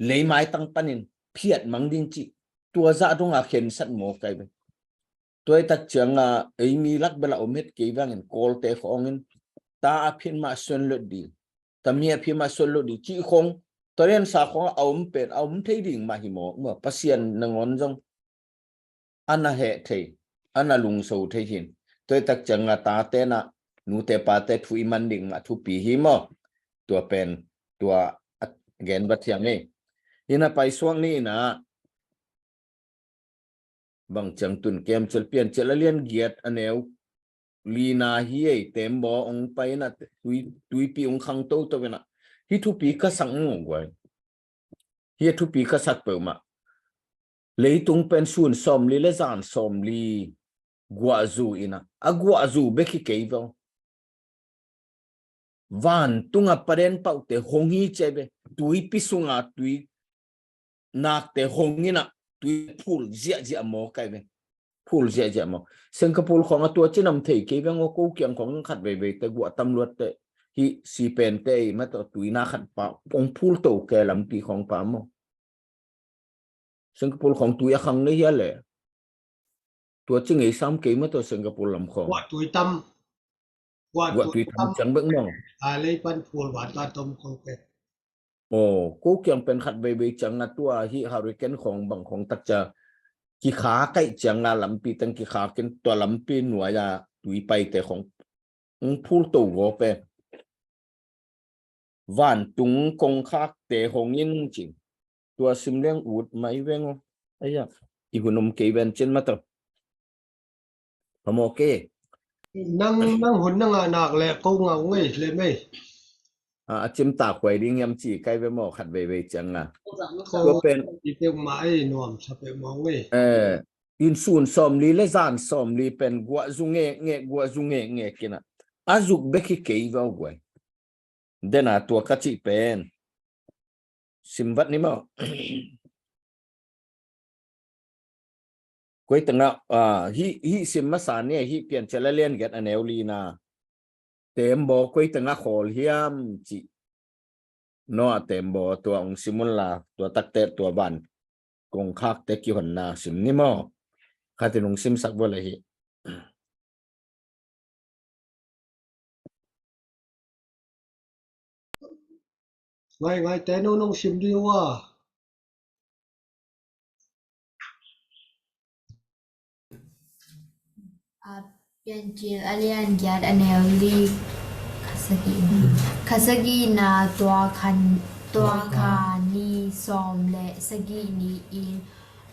leimaitang panin phiat mang ding cih tua zah donga khensat maw kai ve. Tua i tak cianga ei mi lak bel a om het kei vangin Kawlte khawngin ta a phin mah suan lot ding, tami a phin mah suan lot ding cih khawng, tua liansa khawng a om pen a om thei ding mah hi maw. Pasian nangawn zong a na heh thei, a na lungso thei hin. Tua i tak ciang a tate na nute pate thu i man ding mah thupi hi maw? Tua pen, tua a gen va thiang ei. Hi na paisuak ni ina bang ciang tun kem cel Piancil a lian giat a neu lina hi ei, tembaw ong pai na tui, tuipi ong khang toto ina. Hi thupi ka sak ngawng guai. Hi a thupi ka sak peuhmah. Leitung pen sun sawmli le zan sawmli guahzu ina. A guahzu bek hi kei veng. Vantunga paden pauhte hong hi cia ve. Tuipi sunga tui nakte hong ina tui phul ziahziah maw kai ve. Phul ziahziah maw. Singapore khong a tua cinam thei kei veng aw, ko kiang khong khat veivei te guah tam luat te hi si pen te ei ma tawh tui na khat pa ong phul to ke lampi khong pa maw. Singapore khong tui a khang nei hia le. Tua ci ngei sam kei ma tawh Singapore lam khong. Guah tui tam. Guah tui tam ciang bek maw. A lei pan phul van ta tom khong ke. Aw, ko kiang pen khat veivei ciang a tua hi hurricane khong bang khong tak cia kikha kaih ciang a lampi teng kikha kin tua lampi nuai a tui paite khong ong phul to gawp e. Vantung kongkhakte hong in cin. Tua sim leng ut mai veng aw. Aya, i hun om kei ven cin ma tawh. Phamawh kei. Nang, nang hun na ngah nak le ko ngau ngei le mei. A, a cim tak huai ding hiam ci kai ve maw khat veivei ciang a. Ko pen i peuhmah ei nuam sa peuhmah ngei. Eh, in sun sawmli le zan sawmli pen guahzu ngekngek, guahzu ngekngek ina. A zuk bek hi kei vau guai. Dena tua ka cih pen simvat ni maw. Koi tengah, ah, hi, hi sim masa ni, hi Piancil a lian giat a neu lina. Tembaw koi tengah khawl hiam cih. Noah tembaw tua ong sim unla, tua takte tua van kongkhakte kihonna sim ni maw. Khatin ong simsak vua le hi. Ngai ngai te no nong sim di wa. A Piancil a lian giat a neu li. Khasagi na tua khan tua kha ni sawm le sagi ni in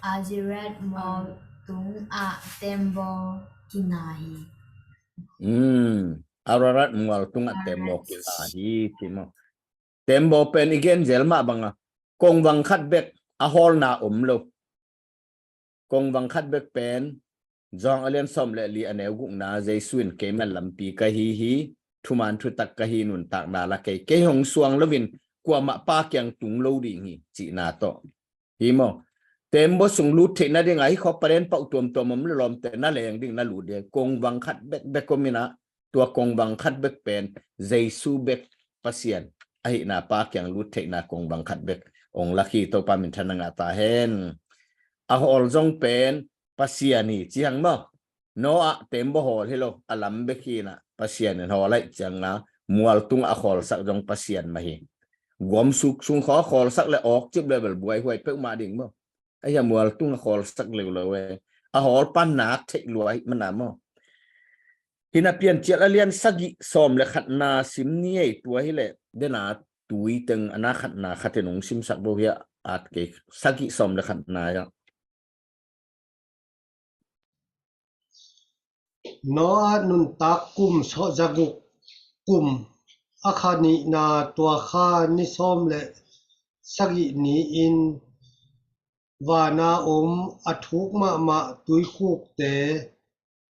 Azirat mual tung ah tembaw kina hi. Ararat mual tung ah tembaw kina hi ti maw. Tembaw pen i gen zel mah banga kongvang khat bek a hawlna om lo. Kongvang khat bek pen John a lian sawm le li a neu gukna Jesu in keiman lampi ka hi hi, thuman thutak ka hi, nuntakna la kei, kei hong suang loin kuamah Pa kiang tung lo ding hi cihna tawh. Hi maw? Tembaw sung lut theih nading a hi khawk paden pauh tuamtuam om le lawmte na leng ding na lut ding. Kongvang khat bekbek om inah tua kongvang khat bek pen Jesu bek Pasian ahihna Pa kiang lut theihna kongvang khat bek ong lak hi. Topa minthanna ngah ta hen. A hawl zong pen Pasian hi cihang maw? Noah tembaw hawl hi lo, a lam bek hi inah Pasian in hawl aih cianga mualtung a khawlsak zong Pasian mah hi. Guamsuk sung khaw a khawlsak le awkcip le bel buaihuai peuhmah ding maw? Ahi a mualtung a khawlsak leuleu e. A hawl pan nak theih lua hi mana maw? Hina Piancil a lian sagih sawm le khatna sim ni ei tua hileh dena tui teng a na khatna khatin ong simsak bo hi a at kei sagih sawm le khatna hi a. Noah nuntak kum sawh zaguk kum a kha nihna tua kha ni sawm le sagih ni-in vana om a thuk mahmah tuikhukte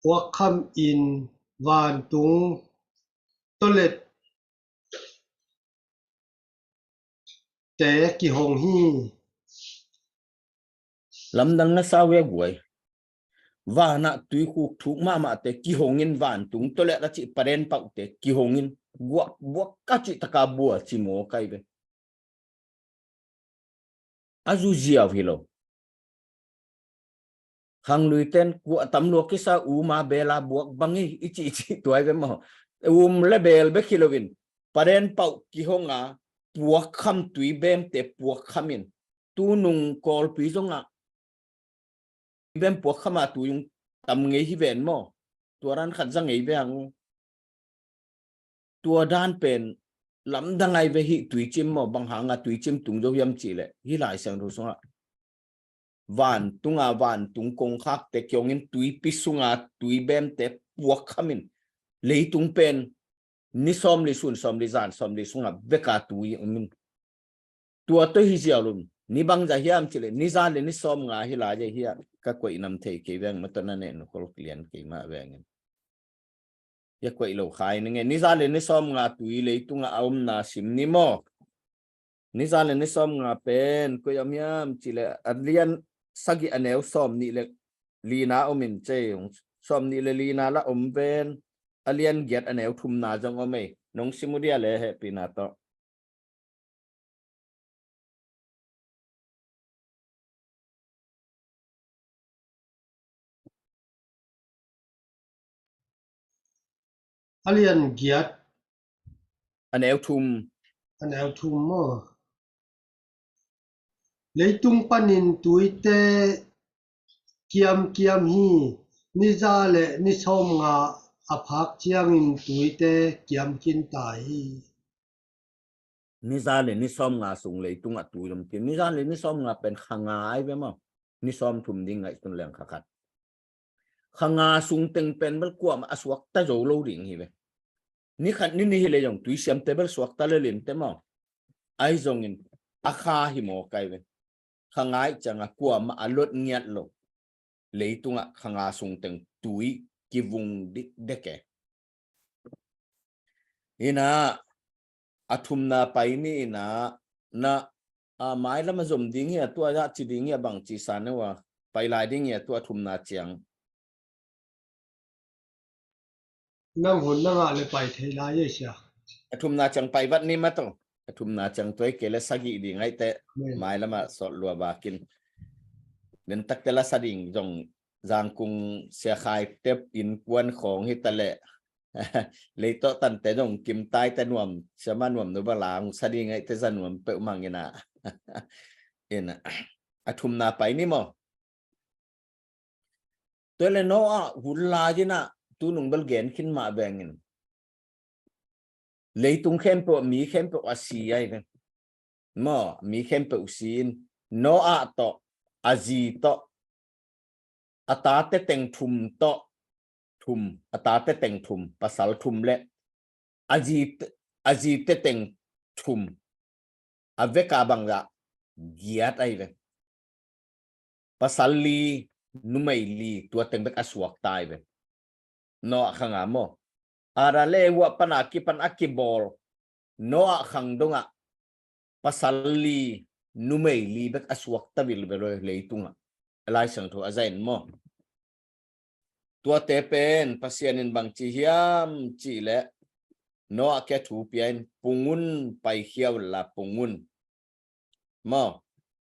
puakkham in vantung tolet te kihong hi. Lamdang na sau e guai. Vanah tuikhuk thuk mahmahte kihongin vantung tolet a cih paden pauhte kihongin guak buak ka cih taka bua ci maw kai ve. A zu ziau hi lo. Khangluiten kuah tam lua kisa uma bela buak bang hi i cih cih tuai ve maw? Um le bel bek hi loin paden pauh kihonga puakkham tui bemte puakkham in tunung Kawlpi zongah bem puakkhama tui ung tam ngei hi ven maw? Tua ran khat za ngei ve hang. Tua dan pen lamdang ai ve hih tuicim maw, bang hanga tuicim tung zo hiam cihleh hih Lai Siangtho sungah vantunga vantung kongkhakte kiongin tuipi sunga tuibemte puakkhamin leitung pen ni sawmli, sun sawmli, zan sawmli sunga veka tui umin. Tua tawh hi ziau lum ni bangza hiam cihleh ni za le ni sawmnga hi lai hi a, ka koih nam thei kei veng, matawh na neh nukhol lian kei mah vengin. Hia koih lo khai ni nge, ni za le ni sawmnga tui leitungah a omna sim ni maw? Ni za le ni sawmnga pen koih om hiam cihleh a lian sagih a neu sawmnih le lina omin cei, sawmnih le lina la om ven, a lian giat a neu thumna zong om ei. Nong sim uh dia le hehpihna tawh. A lian giat. A neu thum. A neu thum maw? Leitung panin tuite kiamkiam hi, ni za le ni sawmnga a phak ciangin tuite kiam khin ta hi. Ni za le ni sawmnga sung leitungah tui lum khin. Ni za le ni sawmnga pen kha nga ai ve maw? Ni sawmthum ding ngaihsun leng kha khat. Kha nga sung teng pen bel kuamah a suakta zo lo ding hi ve. Ni khat ni nih hi le zong tuisiamte bel suakta le linte maw? Ai zongin a kha hi maw kai ve. Kha nga ai cianga kuamah a lot ngiat lo. Leitungah kha nga sung teng tui kivung dikdek e. Ina a thumna pai ni ina na a mai lama zom ding hi a, tua a ci ding hi a, bang ci sa ne uh a, pai lai ding hi a, tua a thumna ciang. Nang hun na ngah le pai thei lai ei sia. A thumna ciang pai vat ni mah tawh. A thumna ciang tuai kei le sagih ding ai teh. Mai lama sawt lua bakin. Nen takte la sa ding zong Zangkung Sia Khai tep innkuan khawng hi ta leh. Leitawh tante zong kimtaite nuam, siama nuam nu balang sa ding ai te za nuam peuh mang ina. Ina a thumna pai ni maw? Tua le Noah hun lai ina tunung bel gen khin mah vengin. Leitung khempeuh, mi khempeuh a si ai ve. Maw, mi khempeuh si in Noah tawh, a zi tawh, a tate teng thum tawh, thum, a tate teng thum, pasal thum le a zi, a zite teng thum, a veka bangzah giat ai ve. Pasal li, numei li, tua teng bek a suakta ai ve. Noah khanga maw? Adam le Eva pana kipan a kibawl Noah khang dongah pasal li, numei li bek a suakta vilvel lo leitungah. Lai Siangtho a za in maw? Tuate pen Pasian in bang ci hiam cih leh Noah kia thu pia in, pung un, paikhia unla pung un. Maw,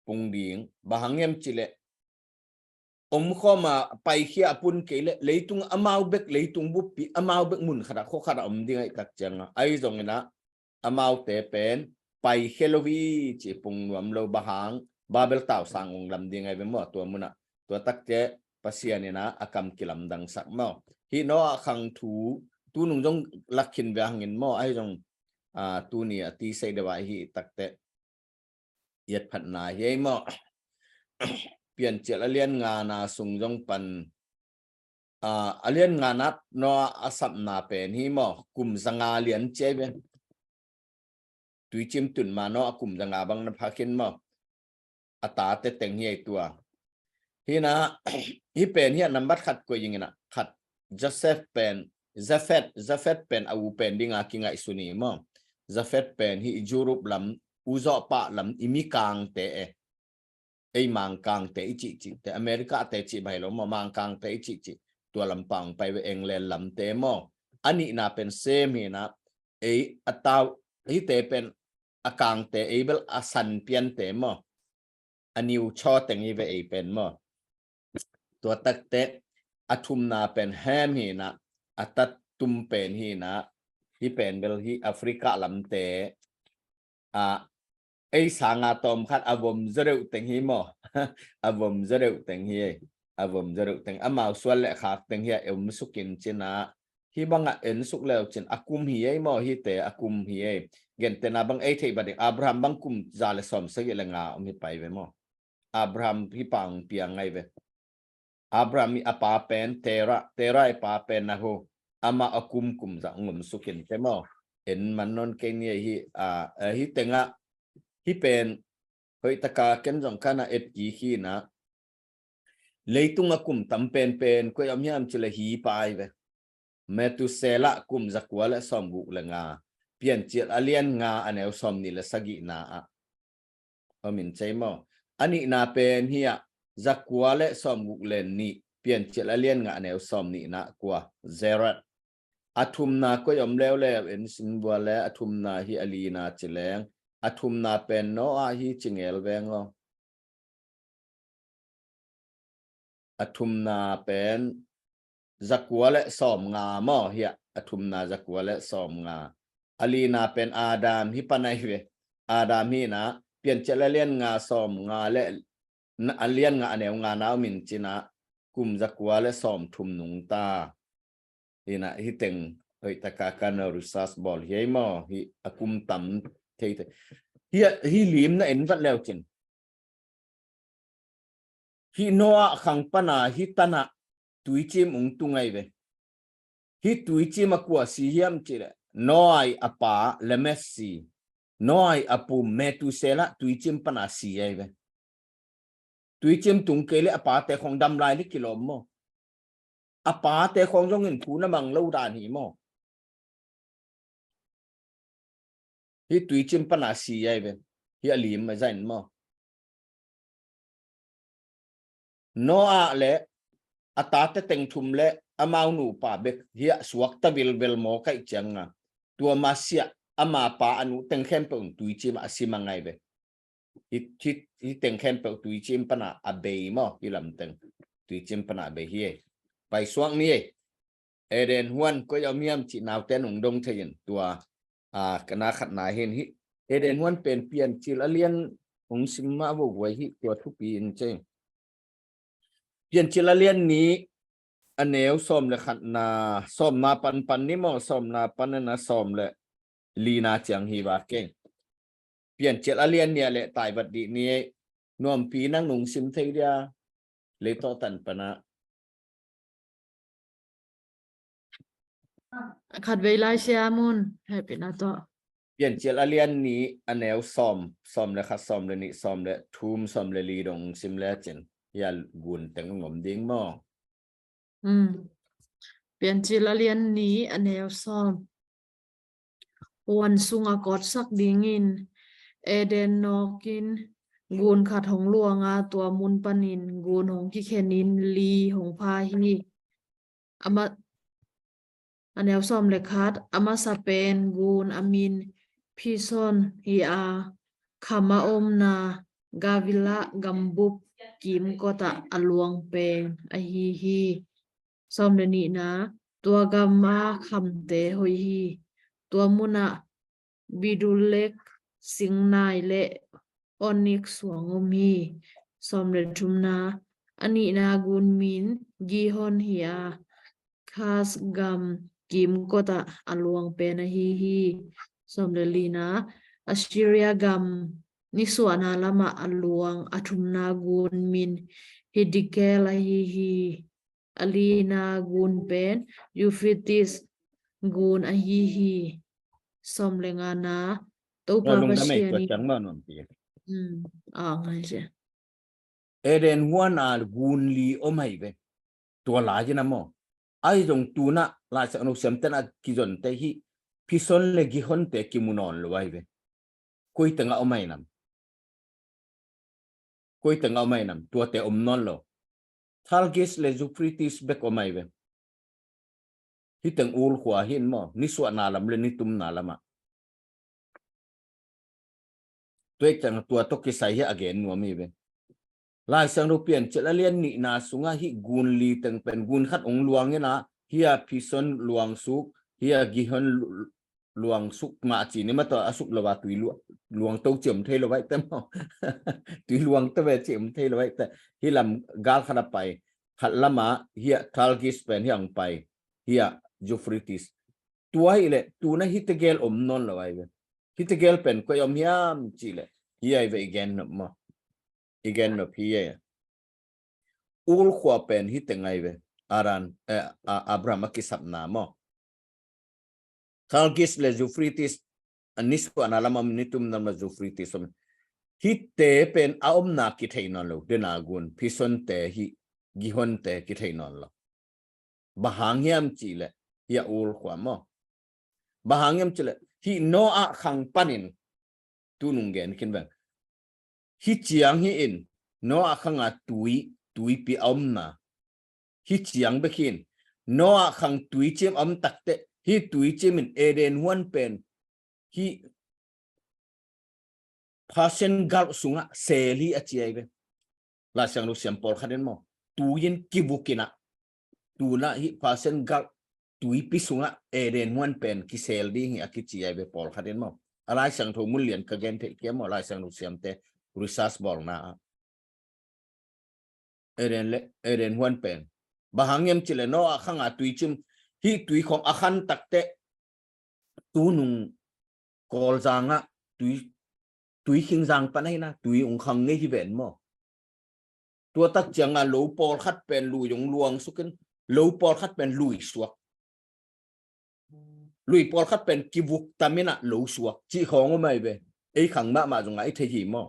pung ding, bang hang hiam cih leh om khawma paikhia a pun kei leh leitung amau bek, leitung buppi amau bek mun khatah khua khatah om ding aih tak cianga, ahi zongin ah amaute pen paikhia lo hi ci pung nuam lo, bang hang Babel tausang ong lam ding ahi ve maw tua munah. Tua takte Pasian in ah a kam kilamdangsak maw. Hih Noah khang thu tunung zong lak khin ve hangin maw, ahi zong, ah, tuni a ti sei deuh ah hih takte i et phatna hi ei maw? Piancil a lian ngana sung zong pan, ah, a lian ngana Noah a sapna pen hi maw, kum zanga lian ci ei ve. Tuicim tun ma Noah kum zanga bang na phak in maw? A tate teng hi ei tua. Hi na, hih pen hi a nambat khat koih ing in ah, khat Joseph pen, Japhet, Japhet pen a u pen dinga kingaihsun hi maw? Japhet pen hih Europe lam, u zawh pah lam i mi kangte e. Ei Mangkangte i cihcihte, Americate cih bai lo maw, Mangkangte i cihcih. Tua lam pang pai ve, England lamte maw. A nihna pen sem hi na, ei a tau, hihte pen a kangte, ei bel a san piante maw. A niu chaw teng hi ve ei pen maw. Tua takte a thumna pen Ham hi na, a tat tum pen hi na, hih pen bel hih Africa lamte, a, ei sanga tawm khat a vom zaw deuh teng hi maw. A vom zaw deuh teng hi ei. a vom zaw deuh teng, amau sual le khak teng hi a, eum sukin cin a, hi bang a en suk leu cin a kum hi ei maw, hite a kum hi ei. Gentena bang ei theih ba ding, Abraham bang kum za le sawm sagih le nga om hi pai ve maw. Abraham hi pang piang ngai ve. Abraham i a pa pen Terah, Terah i pa pen Nahor, ama a kum kum za ngom sukin te maw. En man non kei ni hi, a, a, hi tenga, hi pen, hoih taka ken zong kana et ki hi na. Leitung a kum tam pen pen, koi om hiam cile hi pai ve. Methuselah kum zakua le sawm guk le nga, Piancil a lian nga a neu sawm ni le sagih na a. Aw min cei maw. A nihna pen hi a, zakua le sawm guk le nih, Piancil a lian nga a neu sawm nihna kua, Jared. A thumna koi om leuleu en sin bua le, a thumna hi a lina ci leng. A thumna pen Noah hi ci ngel veng aw. A thumna pen zakua le sawm nga maw hi a, a thumna zakua le sawm nga. A lina pen Adam hi panai ve. Adam hi na, Piancil a lian nga sawm nga le, a lian nga a neu nga na om in cin a, kum zakua le sawm thum nung ta. Hi na, hi teng, hoih taka kana research bawl hi ei maw, hi a kum tam thei thei. Hi a, hi lim na en vat leu cin. Hi Noah khang pana hi tana tuicim ung tu ngai ve. Hi tuicim a kua si hiam cile, Noah i a pa Lamekh si. Noah i a pu Methuselah tuicim pana si ai ve. Tuicim tung kei le a pate khong dam lai le kilawm maw. A pate khong zongin thu na mang lo dan hi maw. Hi tuicim pana si ai ve. Hi a lim a zain maw. Noah le a tate teng thum le amau nupa bek hi a suakta vilvel maw kaih cianga. Tua masiah ama pa a nu teng khempeuh in tuicim a si mang ai ve. Hi, hi, hi teng khempeuh tuicim pana a bei maw, hi lam teng. Tuicim pana a bei hi ei. Pai suak ni ei. Eden huan koi a om hiam cih naute nung dong thei in tua, a, kana khatna hin hi. Eden huan pen Piancil a lian ung sim mah vo guai hi tua thupi in cei. Piancil a lian ni a neu sawm le khatna, sawmna pan pan ni maw, sawmna pan na sawm le lina ciang hi va keng. Piancil a lian ni a le taivat dih ni ei. Nuampi nang nung sim thei dia. Leitawh tan pana. Khat vei lai sia mun, hehpihna tawh. Piancil a lian ni a neu sawm, sawm le khat, sawm le nih, sawm le thum, sawm le li dong sim le cin. Hi a gun teng ngom ding maw. Mm. Piancil a lian ni a neu sawm. Huan sunga kawtsak dingin Eden nawkin gun khat hong luanga tua mun panin gun hong kikhenin li hong pha hi. Ama, a neu sawm le khat, a masa pen gun a min Pison hi a, kham a omna Havilah gambup kimkotah a luang pen ahi hi. Sawm le nihna, tua gama khamte hoih hi. Tua munah bidulek, singnai le onik suang om hi. Sawm le thumna, a nihna gun min Gihon hi a, Kush gam kimkotah a luang pen ahi hi. Sawm le lina, Assyria gam nisuahna lamah a luang a thumna gun min Hiddekel ahi hi. A lina gun pen Euphrates gun ahi hi. Sawm le ngana, Topa Pasian in. Mm, a ngai sia. Eden huan a gun li om ai ve. Tua lai jina maw. Ai zong tuna lai sak no siam tena kizon te hi. Pison le Gihon te kimu nawn lo ai ve. Koi tenga om ai nam. Koi tenga om ai nam. Tua te om nawn lo. Thalgis le Euphrates bek om ai ve. Hi teng ul khua hin maw. Nisuahna lam le nitumna lama. Tua i cang tua tawh kisai hi a gen nuam hi ve. Lai Siangtho Piancil a lian nihna sungah hi gun li teng pen gun khat ong luang ina, hi a Pison luang suk, hi a Gihon lu-, luang suk mah ci ni ma tawh a suk lo a tui luang to ci om thei lo vai te maw. Tui luang to ve ci om thei lo vai te. Hi lam gal khat a pai. khat lama hiah Tigris pen hiah hong pai, hiah Euphrates. Tua hileh tuna hih tegel om nawn lo ai ve. Hih tegel pen koi om hiam cihleh, hiah ai ve i gen nop maw. I gen nop hiah. Ur khua pen hih teng ai ve. Aran, eh, a, Abraham a kisapna maw. Tigris le Euphrates, a nisuahna lam om, nitumna lam Euphrates om. Hihte pen a omna kithei nawn lo, dena gun, Pishonte hih, Gihonte kithei nawn lo. Bang hang hiam cihleh, hiah Ur khua maw. Bang hang hiam cihleh, hih Noah khang panin, tunung gen khin veng. Hih ciang hi in, Noah khanga tui, tuipi a omna. Hih ciang bek hi in, Noah khang tuicim a om takteh, hih tuicim in Eden huan pen, hih Persian Gulf sungah sel hi a ci ai ve. Laisiangtho siam pawlkhat in maw. Tui in kivuk in ah. Tuna hih Persian Gulf tuipi sungah Eden huan pen kisel ding hi a kici ai ve pawlkhat in maw. A Laisiangtho mun lian ka gen theih kei maw, Laisiangtho siamte research bawlna ah. Eden le, Eden huan pen. Bang hang hiam cihleh Noah khanga tuicim, hih tui khawng a khan takteh, tunung Kawlzang ah tui, tui khingzang pan ahi na, tui ung khang ngei hi ven maw. Tua tak cianga lo pawlkhat pen lui ung luang sukin, lo pawlkhat pen lui suak. Lui pawlkhat pen kivuk tamin ah lo suak. Cih khawng om ai ve. Ei khang mahmah zongah i thei hi maw.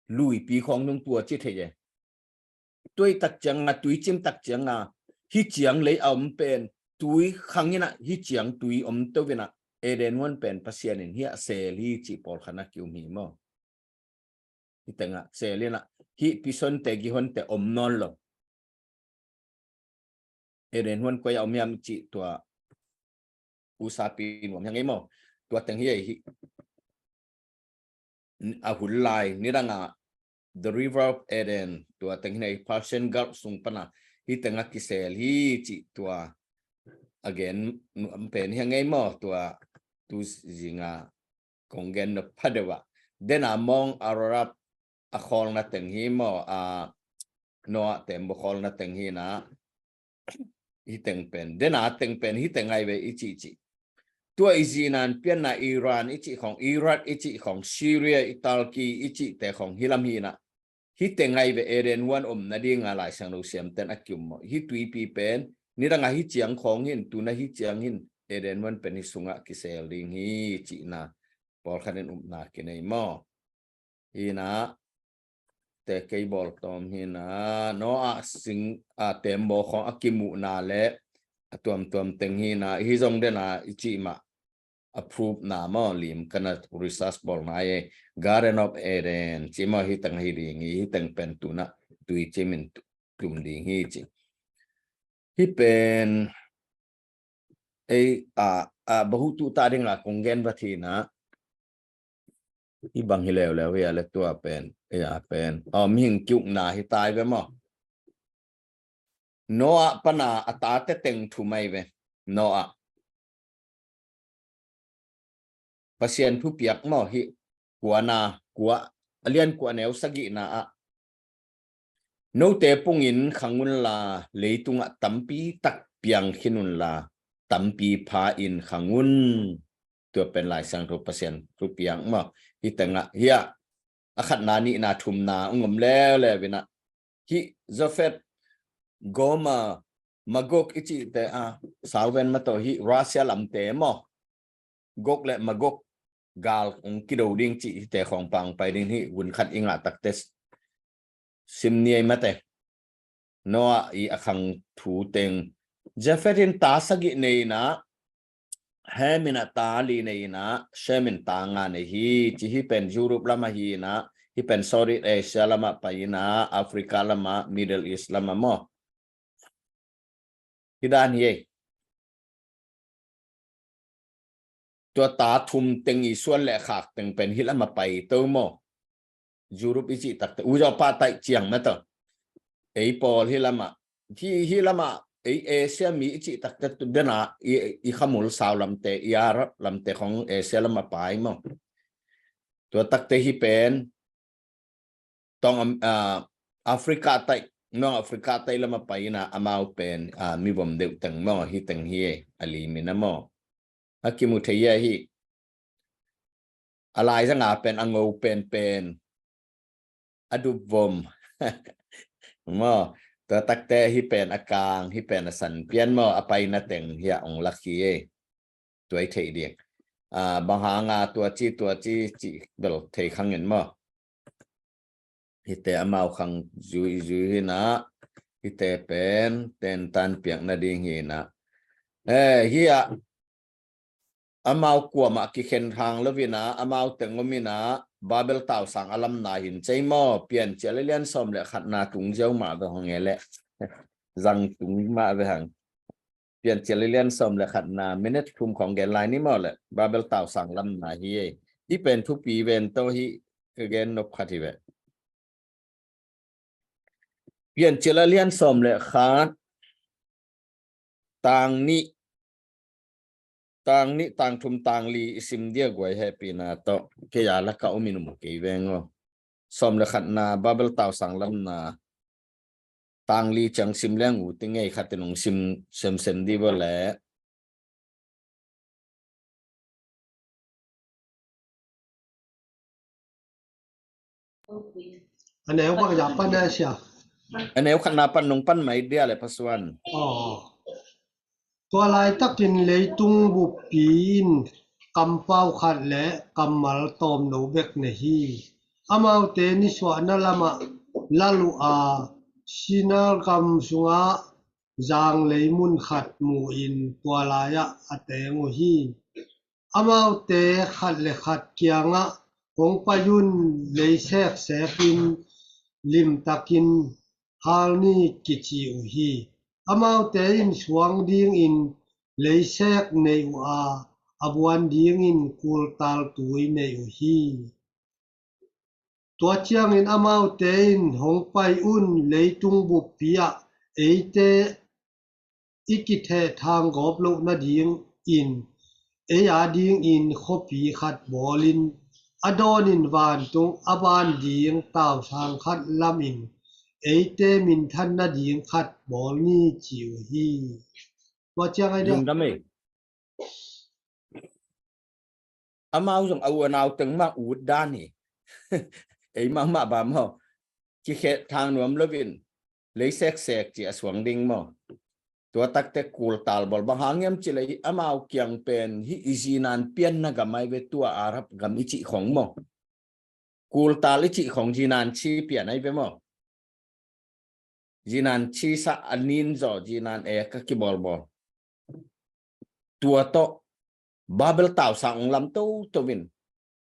Luipi khawng nung tua ci thei e. Tui tak cianga, tuicim tak cianga, hih ciang lei a om pen, tui khang in ah, hih ciang tui om to in ah, Eden huan pen Pasian in hiah sel hi cih pawlkhat a ki-um hi maw. Hih tengah sel in ah, hih Pishonte, Gihonte om nawn lo. Eden huan koi a om hiam cih tua usapi nuam hiang ei maw. Tua teng hi ei hi. A hun lai, nidanga The River of Eden, tua teng hi nei Persian Gulf sung pana, hih tenga kisel hi cih tua. Again, nuam pen hiang ei maw, tua tu zinga kong gen nop phadeuh ah. Dena mong Ararat a khawlna teng hi maw, a Noah tembaw khawlna teng hi na. Hih teng pen, dena teng pen, hih teng ai ve i cih cih. Tua i zinan pianna Iran i cih khawng, Iraq i cih khawng, Syria i Turkey i cihte khawng hi lam hi na. Hih teng ai ve Eden huan omna dinga Laisiangtho siamten a ki-um maw. Hih tuipi pen, nidanga hih ciang khawng hin, tuna hih ciang hin, Eden huan pen hih sungah kisel ding hi cihna. Pawlkhat in upna kinei maw. Hi na, te kei bawl tawm hi na, Noah sing a tembaw khawng a kimuhna le a tuamtuam teng hi na, hi zong dena i cih mah a proof na maw, lim kana research bawlna e, Garden of Eden cih maw, hih teng hi ding hi, hih teng pen tuna tuicim in tu-, tum ding hi cih. Hih pen ei a, a, bahutu ta dinga kong gen va thina. Hih bang hi leuleu hi a le tua pen, ei a pen. Aw, mihing kiukna hi tai ve maw. Noah pana a tate teng thu mai ve. Noah. Pasian thupiak maw hih kuana, kua, a lian kua neu sagihna ah. Note pungin khang unla, leitungah tampi tak piang khin unla, tampi pha in khang un. Tua pen Laisiangtho Pasian thupiak maw. Hih tengah, hiah, a khatna nihna thumna, ung om leuleu inah. Hih Japheth, Gomer, Magog i cihte a, sauven mataw hih Russia lamte maw. Gog le Magog gal ung kido ding cih hihte khawng pang pai ding hih vun khat i ngah takte sim ni ei mate. Noah i a khang thu teng. Japheth in ta sagih nei inah, Ham in a ta li nei inah, Shem in ta nga nei hi, ci hi pen Europe lamah hi inah, hi pen Southeast Asia lamah pai inah, Africa lamah, Middle East lamah maw. Hi dan hi ei. Tua ta thum teng i suan le khak teng pen hi lamah pai to maw. Europe i cih takte, uzaw pa taih ciang mataw. Ei pawl hi lamah, hi, hi lamah, ei Asia mi i cih takte tu dena, i, i khamul sau lamte, i Arab lamte khawng Asia lamah pai maw. Tua takte hi pen, tawng, ah, Africa taih, Mawng Africa tei lam a pai ina amau pen, a, mivom deuh teng maw, hi teng hi e, a li min a maw. A kimu thei ia hi. A laizanga pen a ngo penpen, a dupvom maw. Tua takte hi pen a kang, hi pen a san pian maw, a paina teng hi a ong lak hi e. Tua i theih ding. A, bang hanga tua ci, tua ci, ci bel thei khangin maw. Hite amau khang zuizui hina, hite pen tentan piak nading hina. Eh, hi a, amau kuamah kikhen hang lo ina, amau teng om ina, Babel tausang a lamna hin cei maw, Piancil a lian sawm le khatna tung ziau mah ve hong e le. Zang tung mah ve hang. Piancil a lian sawm le khatna, minute thum khong gen lai ni maw le, Babel tausang lamna hi e. Hi pen thupi ven to hi ka gen nop khat hi ve. Piancil a lian sawm le khat, tang nih, tang nih, tang thum, tang li i sim dia guai hehpihna tawh. Kei a laka om in um kei veng aw. Sawm le khatna, Babel tausang lamna. Tang li ciang sim leng u ti ngei khat in ong sim semsem di bo le. A neu bang zah pan a sia. A neu khatna pan nong pan mai dia le Pasuan. Aw. Tua laitakin leitung buppi in kampau khat le kammal tawmno bek nei hi. Amaute nisuahna lamah lal uh a, Sinar gam sungah zanglei mun khat mu-in tua lai-ah a teng uh hi. Amaute khat le khat kiangah, "Hong pai un, lei seksek in, limtakin hal ni," kici uh hi. Amaute in suang dingin leisek nei uh a, a buan dingin kultal tui nei uh hi. Tua ciangin amaute in, "Hong pai un, leitung buppi ah eite i kithehthang gawp loh nadingin ei a dingin khuapi khat bawlin, a dawnin vantung a ban ding tausang khat lamin eite minthan nading khat bawl ni," ci uh hi. Tua ciang ai dia. Lungdam ei. Amau zong a u a nau teng mah ut dan hi. Ei mahmah bam haw. Kikhet thang nuam lovin, lei seksek ci a suang ding maw. Tua takte kultal bawl, bang hang hiam ci lei amau kiang pen hi i zinan pianna gam ai ve, tua Arab gam i cih khong maw. Kultal i cih khong zinan ci pian ai ve maw. Zinan ci sa a nin zaw, zinan e ka kibawlbawl. Tua tawh Babel tausang ong lam toto in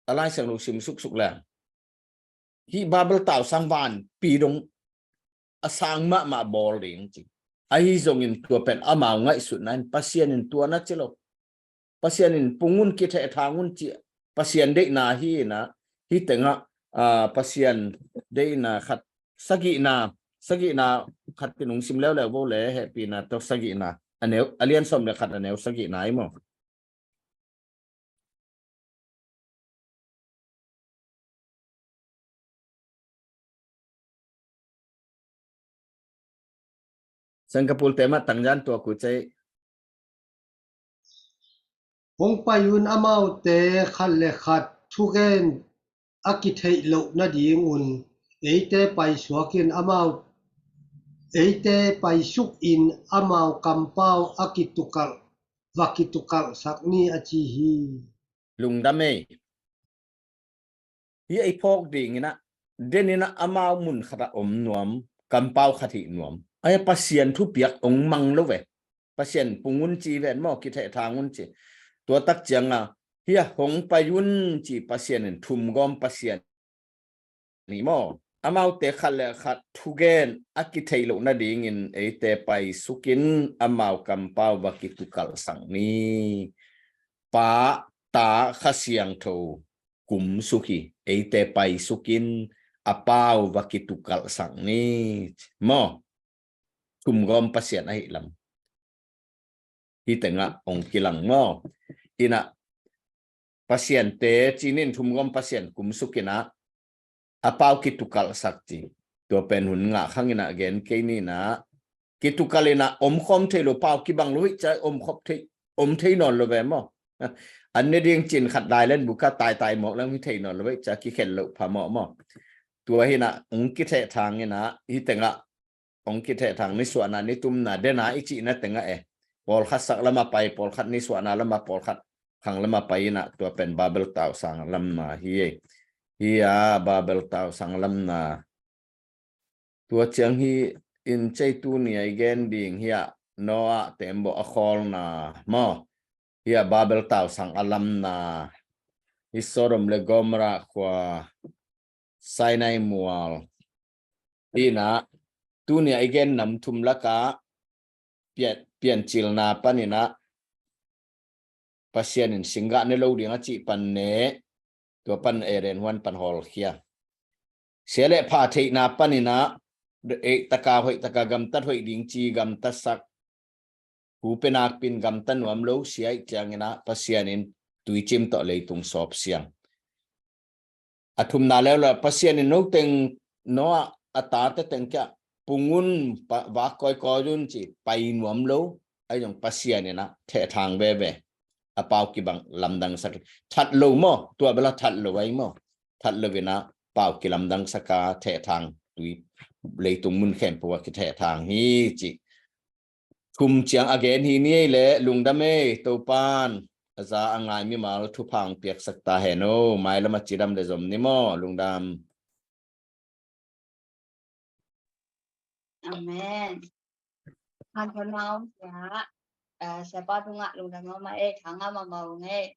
a Lai Siang lo sim suksuk leng, hih Babel tausang vanpi dong a sang mahmah bawl ding ci. Ahi zongin tua pen amau ngaihsutna in Pasian in tua na ci lo. Pasian in pung un, kithehthang un ci Pasian deihna hi ina, hi tengah, ah, Pasian deihna khat, sagihna, sagihna khat kinung sim leuleu vo le, hehpihna tawh sagihna. A neu, a lian sawm le khat a neu sagihna i maw. Singapore te mah tangzan tua ku cei. Hong pai un, amaute khat le khat thugen a kitheih loh nadingun eite paisuakin amau, eite paisukin amau kampau a kitukalh, va kitukalhsak ni a ci hi. Lungdam ei. Hi ei phawk dingin ah, denin ah amau mun khatah om nuam, kampau khat hih nuam. Ai Pasian thupiak ong mang lo ve. Pasian pung un ci ven maw, kithehthang un ci. Tua tak cianga hi a hong pai un ci Pasian in thumgawm Pasian ni maw. Amaute khat le khat thugen a kitheih loh nadingin eite paisukin amau kampau va kitukalhsak ni. Pa, Ta, Kha Siangtho kumsuk hi, eite paisukin a pau va kitukalhsak ni. Maw. Thumgawm Pasian ahi lam. Hi tengah ong kilang maw. Ina Pasian te cinin thumgawm Pasian kumsuk ina a pau kitukalhsak ci. Tua pen hun ngah khang inah gen kei ni inah, kitukal inah omkhawm thei lo, pau kibang lo hi cia, omkhop thei, om thei nawn lo ve maw? An ne ding cin khat dai len buka taitai mawk leng hi thei nawn lo ve cia, kikhel loh phamawh maw? Tua hinah ong kithehthang inah hi tengah ong kithehthang, nisuahna nitumna dena i cihna tengah e, pawlkhat sak lama pai, pawlkhat nisuahna lama, pawlkhat khang lama pai inah tua pen Babel tausang lamna hi e. Hi a Babel tausang lamna. Tua ciang hi in cei tuni a i gen ding hi a Noah tembawh a khawlna maw? Hi a Babel tausang a lamna, hi Sodom le Gomorrah khua, Sinai mual. Inah tuni a i gen nam thum laka pian, piancilna paninah Pasian in singgah ne lo ding a cih pan ne, tua pan Eden huan pan hawlkhia. Sia le pha theihna paninah eihtaka hoihtaka gamtat hoih ding ci gamtatsak. Hu pe nakpin gamta nuam lo sia ih cianginah Pasian in tuicim tawh leitung sawp siang. A thumna leula Pasian in no teng, Noah a tate teng kia pung un, vak kawikawi un ci pai nuam lo. Ahi zong Pasian inah thehthang veve. A pau kibang lamdang sak, that lo maw? Tua bela that lo ahi maw? That lo inah pau kilamdang saka thehthang tui, leitung mun khempeuh a kithehthang hi ci. Thum ciang a gen hi ni ei le, lungdam ei, Topan a za a ngai mimal thupha ong piaksak ta hen o, mailam a cidam le zom ni maw, lungdam. Amen. Han thon mau sia, eh, siapa tungah lungdam mau ma ei, thanga ma mau ngei.